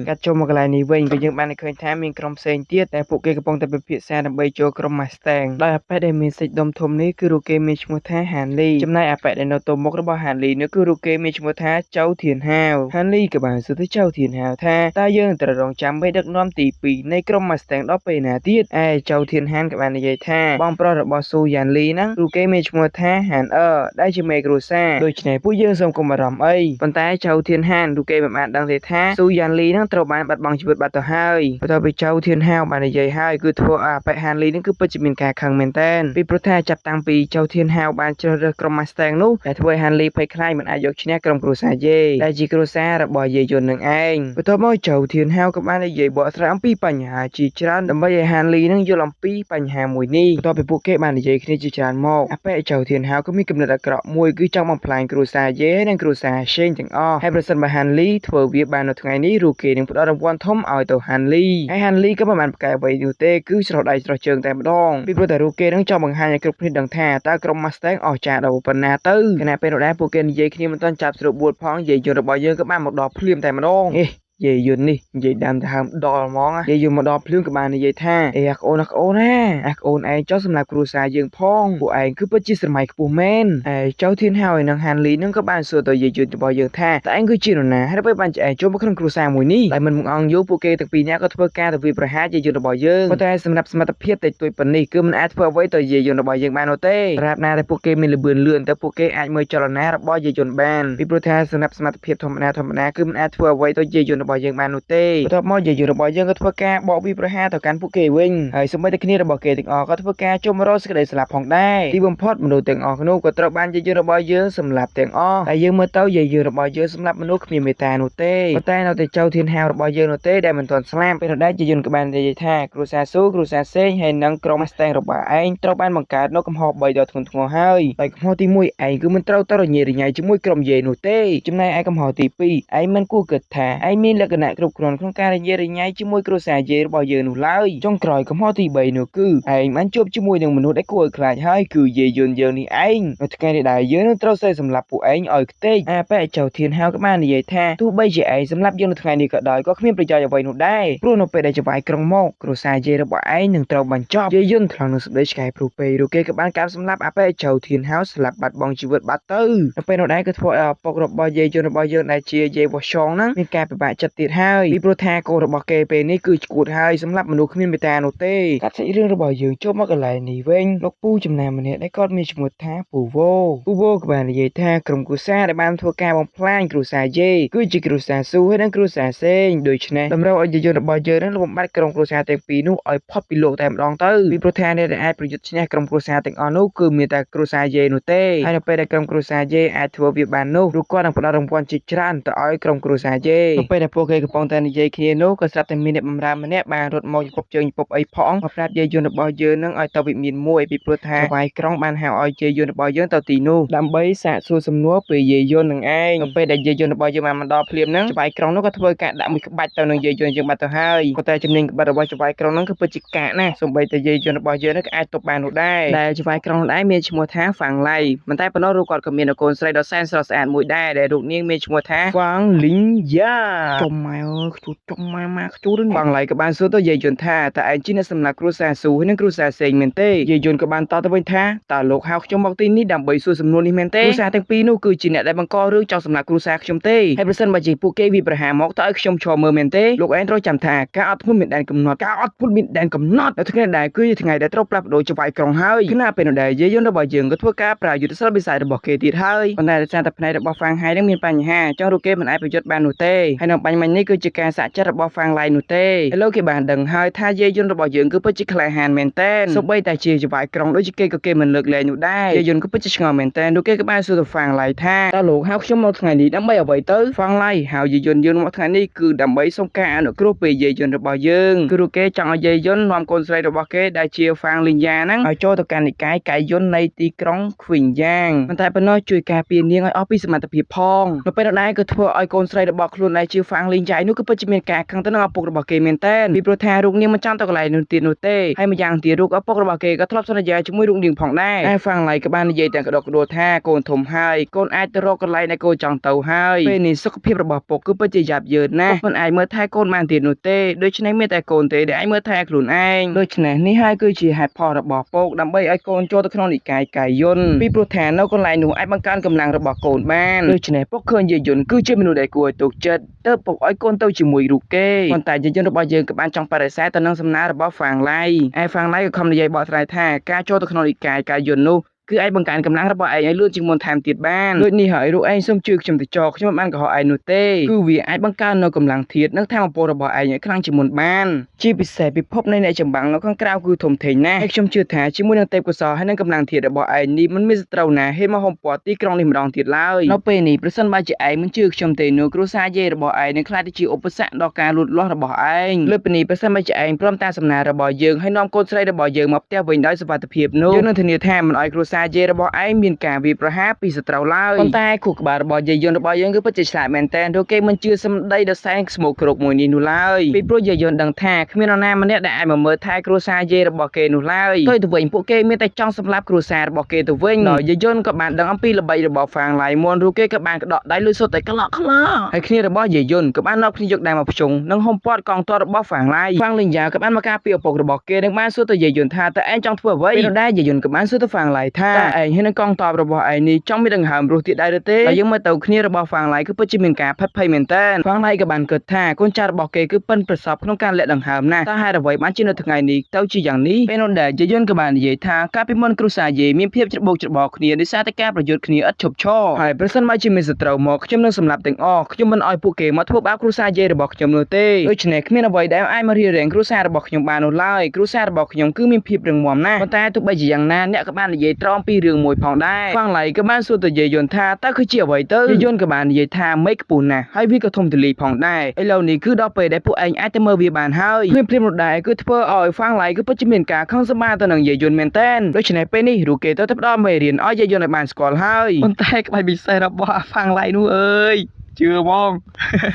កាត់ចូលមកកន្លែងនេះវិញក៏យើងបានឃើញថាមានក្រុមផ្សេងទៀតតែពួកគេកំពុងតែពិភាក្សាដើម្បីចូលក្រុម Mustang ដោយអាប៉ែដែលមានសាច់ដុំធំនេះគឺរូគេមានឈ្មោះថាហានលីចំណែកអាប៉ែដែលនៅទល់មុខរបស់ហានលីនោះគឺរូគេមានឈ្មោះថាចៅធានហាវហានលីក៏បានសួរទៅចៅធានហាវថាតើយើងត្រូវរងចាំមេដឹកនាំទី2នៃក្រុម Mustang ដល់ពេលណាទៀតឯចៅធានហានក៏បាននិយាយថាបងប្រុសរបស់ស៊ូយ៉ានលីហ្នឹងរូគេមានឈ្មោះថាហានអឺដែលជាមេគ្រួសារដូច្នេះពួកយើងសូមកុំបារម្ភអីប៉ុន្តែចៅធានហានរូគេមិនបានដឹងទេថាស៊ូយ៉ានលីហ្នឹងត្រូវបានបាត់បង់ជីវិតបាត់ទៅហើយបន្ទាប់ពីចៅធានហាវបាននិយាយហើយគឺធ្វើឲ្យអាប៉ែហានលីហ្នឹងគឺពិតជាមានការខឹងមែនតើពីព្រោះថាចាប់តាំងពីចៅធានហាវបានជ្រើសរើសក្រុម Mustang នោះដែលធ្វើឲ្យហានលីភ័យខ្លាចមិនអាចយកឈ្នះក្រុមគ្រួសារយេដែលជាគ្រួសាររបស់យាយយន្តនឹងឯងបន្ទាប់មកចៅធានហាវក៏បាននិយាយបកស្រាយអំពីបញ្ហាជាច្រើនដើម្បីឲ្យហានលីនឹងយល់អំពីបញ្ហាមួយនេះបន្ទាប់ពីពួកគេបាននិយាយគ្នាជាច្រើនមកអាប៉ែចៅធានហាវក៏មានគំនិតអាក្រក់មួយគឺចង់បំផ្លាញគ្រួសារយេនិងគ្រួសារសេងទាំងអស់ហើយប្រសិនបើហានលីធ្វើវាបាននៅថ្ងៃនេះរូគេនឹងផ្ដល់រង្វាន់ធំឲ្យទៅហានលីហើយហានលីក៏មិនបានប្រកែកអ្វីនោះទេគឺស្រស់ដៃស្រស់ជើងតែម្ដងពីព្រោះតែរូគេនឹងចង់បង្ហាញឲ្យគ្រប់គ្នាដឹងថាតើក្រុម Mustang អស្ចារ្យដល់ប៉ុណ្ណាទៅខណៈពេលនោះដែរពួកគេនិយាយគ្នាមិនទាន់ចាប់ស្រួលបួលផងយាយយន្តរបស់យើងក៏បានមកដល់ភ្លាមតែម្ដងអេ យាយយុននេះនិយាយដើមទៅហើមដល់ហ្មងយាយយុនមកដល់ភ្លាមក៏បាននិយាយថាអេអាក្អូនអាក្អូនណាអាក្អូនឯងចង់សម្លាប់គ្រួសារយើងផងពួកឯងគឺពិតជាស្រមៃខ្ពស់មែនឯចៅធានហើយនឹងហានលីនឹងក៏បានសួរទៅយាយយុនរបស់យើងថាតើឯងគឺជានរណាហើយពេលបានឯងចូលមកក្នុងគ្រួសារមួយនេះតែមិនមកអង្គយូរពួកគេទាំងពីរនាក់ក៏ធ្វើការទៅវាប្រហារយាយយុនរបស់យើងប៉ុន្តែសម្រាប់សមត្ថភាពតិចតួចប៉ុណ្នេះគឺមិនអាចធ្វើអ្វីទៅយាយយុនរបស់យើងបាននោះទេត្រាបណាដែលពួកគេមានល្បឿនលឿនទៅពួកគេអាចមើលចលនារបស់យាយយុនបានពីព្រោះថាសម្រាប់សមត្ថភាពធម្មតាគឺមិនអាចធ្វើអ្វីទៅយាយយុនរបស់យើងបាននោះទេបន្ទាប់មកយាយយុនរបស់យើងក៏ធ្វើការបកវាប្រហារទៅកាន់ពួកគេវិញហើយសូម្បីតែគ្នារបស់គេទាំងអស់ក៏ធ្វើការចូលមករកសេចក្តីស្លាប់ផងដែរទីបំផុតមនុស្សទាំងអស់នោះក៏ត្រូវបានយាយយុនរបស់យើងសម្លាប់ទាំងអស់តែយើងមើលទៅយាយយុនរបស់យើងសម្លាប់មនុស្សគ្មានមេត្តានោះទេប៉ុន្តែនៅតែចៅធានហាវរបស់យើងនោះទេដែលមិនទាន់ស្លាប់ពេលនោះដែរយាយយុនក៏បាននិយាយថាគ្រួសារស៊ូគ្រួសារសេងហើយនិងក្រុមស្តែងរបស់ឯងត្រូវបានបង្កើតនៅកំហុស3ដ៏ធ្ងន់ធ្ងរហើយហើយកំហុសទី1ឯងគឺមិនត្រូវទៅរញ៉េរញ៉ៃជាមួយក្រុមយាយនោះទេចំណែកឯកំហុសទី2ឯងមិនគួរគិតថាឯងមានលក្ខណៈគ្រប់គ្រាន់ក្នុងការរញ៉េរញ៉ៃជាមួយគ្រួសារយាយរបស់យើងនោះឡើយចុងក្រោយកំហុសទី3នោះគឺឯងបានជួបជាមួយនឹងមនុស្សដែលគួរឲ្យខ្លាចហើយគឺយាយយុនយើងនេះឯងនៅថ្ងៃនេះដែរយើងនឹងត្រូវសេសម្លាប់ពួកឯងឲ្យខ្ទេចអាប៉ែចៅធានហៅក៏បាននិយាយថាទោះបីជាឯងសម្លាប់យើងនៅថ្ងៃនេះក៏ដោយក៏គ្មានប្រយោជន៍អ្វីនោះដែរព្រោះនៅពេលដែលចវាយក្រុងមកគ្រួសារយាយរបស់ឯងនឹងត្រូវបញ្ចប់យាយយុនថ្លង់នឹងសម្ដីឆ្កែព្រុសពេករូគេក៏បានកាប់សម្លាប់អាប៉ែចៅធានហៅស្លាប់បាត់បង់ជីវិតបាត់ទៅនៅពេលនោះដែរគឺធ្វើឲ្យឪពុករបស់យាយយុនរបស់យើងដែលជាយាយវ៉ាឆងហ្នឹងមានការពិបាកចិត្តទៀតហើយពីព្រោះថាកូនរបស់គេពេលនេះគឺឈួតហើយសម្រាប់មនុស្សគ្មានមេត្តានោះទេកាត់សាច់រឿងរបស់យើងចូលមកកន្លែងនេះវិញលោកពូចំណាំម្នាក់ដែលគាត់មានឈ្មោះថាពូវ៉ូពូវ៉ូក៏បាននិយាយថាក្រុមគ្រួសារដែលបានធ្វើការបំផ្លាញគ្រួសារយេគឺជាគ្រួសារស៊ូហើយនិងគ្រួសារសេងដូច្នេះតម្រូវឲ្យយាយយន្តរបស់យើងនឹងលំបាត់ក្រុមគ្រួសារទាំងពីរនោះឲ្យផុតពីលោកតែម្ដងទៅពីព្រោះថាអ្នកដែលអាចប្រយុទ្ធឈ្នះក្រុមគ្រួសារទាំងអស់នោះគឺមានតែគ្រួសារយេនោះទេហើយនៅពេលដែលក្រុមគ្រួសារយេអាចធ្វើវាបាននោះរូបគាត់នឹងផ្ដល់រង្វាន់ជាច្រើនទៅឲ្យក្រុមគ្រួសារយេនៅពេលដែលពួកគេកំពុងតែនិយាយគ្នានោះក៏ស្រាប់តែមានអ្នកបម្រើម្នាក់បានរត់មកពប់ជើងពប់អីផងមកប្រាប់យាយយន្តរបស់យើងនឹងឲ្យទៅវិមានមួយពីព្រោះថាចៅក្រុងបានហៅឲ្យយាយយន្តរបស់យើងទៅទីនោះដើម្បីសាកសួរសំណួរពីយាយយន្តនឹងឯងនៅពេលដែលយាយយន្តរបស់យើងបានមកដល់ភ្លាមហ្នឹងចៅក្រុងនោះក៏ធ្វើការដាក់មួយក្បាច់ទៅនឹងយាយយន្តយើងបាត់ទៅហើយប៉ុន្តែជំនាញក្បាច់របស់ចៅក្រុងហ្នឹងគឺពិតជាកាកណាស់សូម្បីតែយាយយន្តរបស់យើងនោះក៏អាចទប់បាននោះដែរដែលចៅក្រុងនោះដែរមានឈ្មោះថាហ្វាងឡៃមិនតែប៉ុណ្ណោះរូបគាត់ក៏មានកូនស្រីដ៏សែនស្រស់ស្អាតមួយដែរដែលរូបនាងមានឈ្មោះថាហ្វាងលីងយ៉ាចំម៉ែអើយខ្ជួចចំម៉ែម៉ាខ្ជួចហ្វាងឡៃក៏បានសួរទៅយាយយន្តថាតើឯងជាអ្នកសម្លាប់គ្រួសារស៊ូហើយនិងគ្រួសារសេងមែនទេយាយយន្តក៏បានតបទៅវិញថាតើលោកហៅខ្ញុំមកទីនេះដើម្បីសួរសំណួរនេះមែនទេគ្រួសារទាំងពីរនោះគឺជាអ្នកដែលបង្ករឿងចង់សម្លាប់គ្រួសារខ្ញុំទេហើយប្រសិនបើជាពួកគេវាប្រហារមកតើឲ្យខ្ញុំឈរមើលមែនទេលោកឯងត្រូវចាំថាការអត់ធ្មត់មានដែនកំណត់ការអត់ធ្មត់មានដែនកំណត់នៅថ្ងៃដែរគឺជាថ្ងៃដែលត្រូវផ្លាស់ប្ដូរចៅក្រុងហើយខណៈពេលនោះដែរយាយយន្តរបស់យើងក៏ធ្វើការប្រើយុទ្ធសាស្ត្រវិស័យរបស់គេទៀតហើយប៉ុន្តែដោយសារតែផ្នែករបស់ហ្វាងហៃនឹងមានបញ្ហាចង់រូបគេមិនអាចប្រយុទ្ធបាននោះទេហើយនៅបាញ់មិញនេះគឺជាការសាក់ចិត្តរបស់ហ្វាងឡៃនោះទេឥឡូវគេបានដឹងហើយថាយាយយន្តរបស់យើងគឺពិតជាក្លាហានមែនទែនសូម្បីតែជាចៅក្រុងដូចជាគេក៏គេមិនលើកលែងនោះដែរយាយយន្តក៏ពិតជាឆ្ងល់មែនទែនរូបគេក៏បានសួរទៅហ្វាងឡៃថាតើលោកហៅខ្ញុំមកថ្ងៃនេះដើម្បីអ្វីទៅហ្វាងឡៃហៅយាយយន្តយើងមកថ្ងៃនេះគឺដើម្បីសុំការអនុគ្រោះពីយាយយន្តរបស់យើងគឺរូបគេចង់ឲ្យយាយយន្តនាំកូនស្រីរបស់គេដែលជាហ្វាងលីងយ៉ាហ្នឹងឲ្យចូលទៅកាន់និកាយកៃយន្តនៃទីក្រុងខ្វីងយ៉ាងប៉ុន្តែប៉ុណ្ណោះជួយការពារនាងឲ្យអស់ពីសមត្ថភាពផងនៅពេលនោះដែរគឺធ្វើឲ្យកូនស្រីរបស់ខ្លួនដែលជាហ្វាងលីងយ៉ៃនោះគឺពិតជាមានការខឹងទៅនឹងឪពុករបស់គេមែនទែនពីព្រោះថារូបនាងមិនចង់ទៅកន្លែងនោះទៀតនោះទេហើយម្យ៉ាងទៀតរូបឪពុករបស់គេក៏ធ្លាប់សន្យាជាមួយរូបនាងផងដែរតែហ្វាងឡៃក៏បាននិយាយទាំងក្តុកក្តួលថាកូនធំហើយកូនអាចទៅរកកន្លែងដែលកូនចង់ទៅហើយពេលនេះសុខភាពរបស់ពុកគឺពិតជាយ៉ាប់យ៉ឺនណាស់មិនអាចមើលថែកូនបានទៀតនោះទេដូច្នេះមានតែកូនទេដែលអាចមើលថែខ្លួនឯងដូច្នេះនេះហើយគឺជាហេតុផលរបស់ពុកដើម្បីឲ្យកូនចូលទៅក្នុងនិកាយកៃយន្តពីព្រោះថានៅកន្លែងនោះអាចបង្កើនកម្លាំងរបស់កូនបានដូច្នេះពុកឃើញយាយយន្តគឺជាមនុស្សដែលគួរឲ្យទុកចិត្តទើបពុកឲ្យកូនទៅជាមួយរូបគេប៉ុន្តែយាយយន្តរបស់យើងក៏បានចង់បដិសេធទៅនឹងសំណើរបស់ហ្វាងឡៃឯហ្វាងឡៃក៏ខំនិយាយបកស្រាយថាការចូលទៅក្នុងនិកាយកៃយន្តនោះគឺអាចបង្កើនកម្លាំងរបស់ឯងឲ្យលឿនជាងមុនថែមទៀតបានដូចនេះហើយរូបឯងសូមជឿខ្ញុំទៅចោខ្ញុំមិនបានកុហកឯងនោះទេគឺវាអាចបង្កើននៅកម្លាំងធាតុនិងធម៌ពលរបស់ឯងឲ្យខ្លាំងជាងមុនបានជាពិសេសពិភពនៃអ្នកចម្បាំងនៅខាងក្រៅគឺធំធេងណាស់ហើយខ្ញុំជឿថាជាមួយនឹងទេពកោសល្យហើយនិងកម្លាំងធាតុរបស់ឯងនេះមិនមានសត្រូវណាហ៊ានមកហុំព័ទ្ធទីក្រុងនេះម្ដងទៀតឡើយនៅពេលនេះប្រសិនបើជាឯងមិនជឿខ្ញុំទេនោះគ្រួសារយាយរបស់ឯងនឹងក្លាយទៅជាឧបសគ្គដល់ការលូតលាស់របស់ឯងលើពីនេះប្រសិនបើជាឯងព្រមតាមសំណើរបស់យើងហើយនាំកូនស្រីរបស់យើងមកផ្ទះវិញដោយសុវត្ថិភាពនោះយើងនឹងធានាថាមិនឲ្យគ្រួសារ សារយាយរបស់ឯងមានការវាយប្រហារពីសត្រូវឡើយប៉ុន្តែខួរក្បាលរបស់យាយយន្តរបស់យើងគឺពិតជាឆ្លាតមែនទែនព្រោះគេមិនជឿសម្ដីដ៏សែនស្មោកគ្រោកមួយនេះនោះឡើយពីព្រោះយាយយន្តដឹងថាគ្មាននរណាម្នាក់ដែលអាចមកមើលថែគ្រួសារយាយរបស់គេនោះឡើយទៅវិញពួកគេមានតែចង់សម្លាប់គ្រួសាររបស់គេទៅវិញដោយយាយយន្តក៏បានដឹងអំពីល្បិចរបស់ហ្វាងឡៃមុនរួចគេក៏បានក្តក់ដៃលុយសុទ្ធតែក្លក់ក្លក់ហើយគ្នារបស់យាយយន្តក៏បាននាំគ្នាយកដៃមកភ្ជង់និងហុំព័ទ្ធកងទ័ពរបស់ហ្វាងឡៃហ្វាងលីងយ៉ាក៏បានមកការពារឪពុករបស់គេនិងបានសួរទៅយាយយន្តថាតើឯងចង់ធ្វើអ្វីពេលនោះដែរយាយយន្តក៏បានសួរទៅហ្វាងឡៃថាតើឯងហើយនឹងកងទ័ពរបស់ឯងនេះចង់មានដង្ហើមរស់ទៀតដែរឬទេហើយយើងមើលទៅគ្នារបស់ហ្វាងឡៃគឺពិតជាមានការផិតភ័យមែនទែនហ្វាងឡៃក៏បានគិតថាកូនចៅរបស់គេគឺប៉ិនប្រសប់ក្នុងការលាក់ដង្ហើមណាស់តើហេតុអ្វីបានជានៅថ្ងៃនេះទៅជាយ៉ាងនេះពេលនោះដែរយាយយន្តក៏បាននិយាយថាកាលពីមុនគ្រួសារយាយមានភាពច្របូកច្របល់គ្នាដោយសារតែការប្រយុទ្ធគ្នាឥតឈប់ឈរហើយប្រសិនបើជាមានសត្រូវមកខ្ញុំនឹងសម្លាប់ទាំងអស់ខ្ញុំមិនឲ្យពួកគេមកធ្វើបាបគ្រួសារយាយរបស់ខ្ញុំនោះទេដូច្នេះគ្មានអ្វីដែលអាចមករារាំងគ្រួសាររបស់ខ្ញុំបាននោះឡើយគ្រួសាររបស់ខ្ញុំគឺមានភាពរឹងមាំណាស់ប៉ុន្តែទោះបីជាយ៉ាងណាអ្នកក៏បាននិយាយត្រង់ពីរឿងមួយផងដែរហ្វាងឡៃក៏បានសួរទៅយាយយន្តថាតើគឺជាអ្វីទៅយាយយន្តក៏បាននិយាយថាមេឃខ្ពស់ណាស់ហើយវាក៏ធំទូលាយផងដែរឥឡូវនេះគឺដល់ពេលដែលពួកឯងអាចទៅមើលវាបានហើយភ្លាមៗនោះដែរគឺធ្វើឲ្យហ្វាងឡៃគឺពិតជាមានការខឹងសម្បារទៅនឹងយាយយន្តមែនទែនដូច្នេះពេលនេះរូគេទៅផ្ដល់មេរៀនឲ្យយាយយន្តឲ្យបានស្គាល់ហើយប៉ុន្តែក្បាច់ពិសេសរបស់ហ្វាងឡៃនោះអើយជឿហ្មង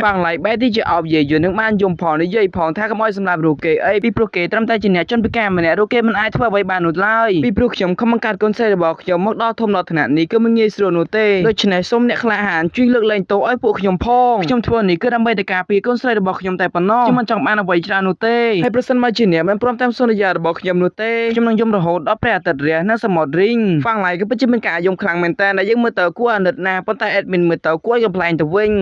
ហ្វាងឡៃបែរទីជាអោបយាយយន្តនឹងបានយំផងនិយាយផងថាកុំឲ្យសម្លាប់រូគេអីពីព្រោះគេត្រឹមតែជាអ្នកជនពិការម្នាក់រូគេមិនអាចធ្វើអ្វីបាននោះឡើយពីព្រោះខ្ញុំខំបង្កើតកូនស្រីរបស់ខ្ញុំមកដល់ធំដល់ថ្នាក់នេះគឺមិនងាយស្រួលនោះទេដូច្នេះសូមអ្នកក្លាហានជួយលើកលែងទោសឲ្យពួកខ្ញុំផងខ្ញុំធ្វើនេះគឺដើម្បីតែការពារកូនស្រីរបស់ខ្ញុំតែប៉ុណ្ណោះខ្ញុំមិនចង់បានអ្វីច្រើននោះទេហើយប្រសិនបើជាអ្នកមិនព្រមតាមសន្យារបស់ខ្ញុំនោះទេខ្ញុំនឹងយំរហូតដល់ព្រះអាទិត្យរះនៅសមុទ្ររីងហ្វាងឡៃគឺពិតជាមានការយំខ្លាំងមែនតើដែលយើងមើលទៅគួរអាណិតណាស់ប៉ុន្តែ admin មើលទៅគួរឲ្យកំប្លែងទៅវិញ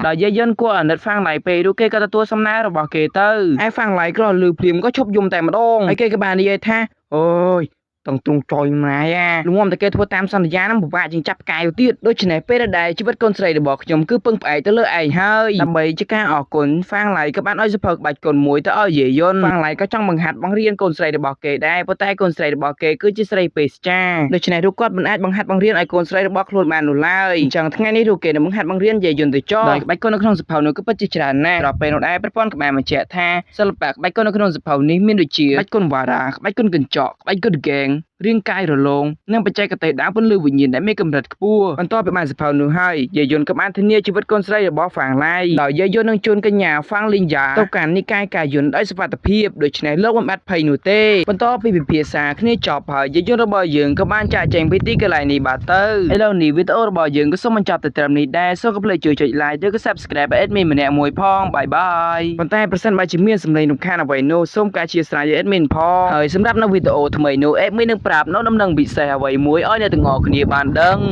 ដល់យាយយន្តគួរអាណិតហ្វាងឡៃពេកឬគេក៏ទទួលសំណើរបស់គេទៅឯហ្វាងឡៃក៏លឺភ្លាមក៏ឈប់យំតែម្ដងហើយគេក៏បាននិយាយថាអូយតងទ្រង់ចយម៉ែអាលំតែគេធ្វើតាមសន្យាហ្នឹងពិបាកជាងចាប់ផ្កាយទៀតដូច្នេះពេលដែលជីវិតកូនស្រីរបស់ខ្ញុំគឺពឹងផ្អែកទៅលើឯងហើយដើម្បីជាការអរគុណហ្វាងឡៃក៏បានឲ្យសភៅក្បាច់កូនមួយទៅឲ្យយាយយន្តហ្វាងឡៃក៏ចង់បង្ហាត់បង្រៀនកូនស្រីរបស់គេដែរប៉ុន្តែកូនស្រីរបស់គេគឺជាស្រីពេស្ចាដូច្នេះរូបគាត់មិនអាចបង្ហាត់បង្រៀនឲ្យកូនស្រីរបស់ខ្លួនបាននោះឡើយអញ្ចឹងថ្ងៃនេះរូបគេនឹងបង្ហាត់បង្រៀនយាយយន្តទៅចោដោយក្បាច់កូននៅក្នុងសភៅនោះគឺពិតជាច្រើនណាស់ដល់ពេលនោះដែរប្រព័ន្ធក្បាលបញ្ជាក់ថាសិល្បៈក្បាច់កូននៅក្នុងសភៅនេះមានដូចជាក្បាច់កូនវ៉ារ៉ាក្បាច់កូនកញ្ចក់ក្បាច់កូនហ្គេងរាងកាយរលោងនិងបច្ចេកទេសដើមពន្លឺវិញ្ញាណដែលមានកម្រិតខ្ពស់បន្ទាប់ពីបានសភៅនោះហើយយាយយន្តក៏បានធានាជីវិតកូនស្រីរបស់ហ្វាងឡៃដោយយាយយន្តនឹងជូនកញ្ញាហ្វាងលីងយ៉ាទៅកាន់និកាយកាយន្តដោយសុវត្ថិភាពដូច្នេះលោកមិនបាត់ភ័យនោះទេបន្ទាប់ពីពិភាក្សាគ្នាចប់ហើយយាយយន្តរបស់យើងក៏បានចាកចេញពីទីកន្លែងនេះបាត់ទៅឥឡូវនេះវីដេអូរបស់យើងក៏សូមបញ្ចប់តែត្រឹមនេះដែរសូមកុំភ្លេចជួយចុច like ឬក៏ Subscribe ឲ្យ admin ម្នាក់មួយផងបាយបាយប៉ុន្តែប្រសិនបើជាមានសំឡេងរំខានអ្វីនោះសូមការអធ្យាស្រ័យឲ្យ admin ផងហើយសម្រាប់នៅវីដេអូថ្មីនោះ admin នឹងប្រាប់នៅដំណឹងពិសេសអ្វីមួយឲ្យអ្នកទាំងអស់គ្នាបានដឹង។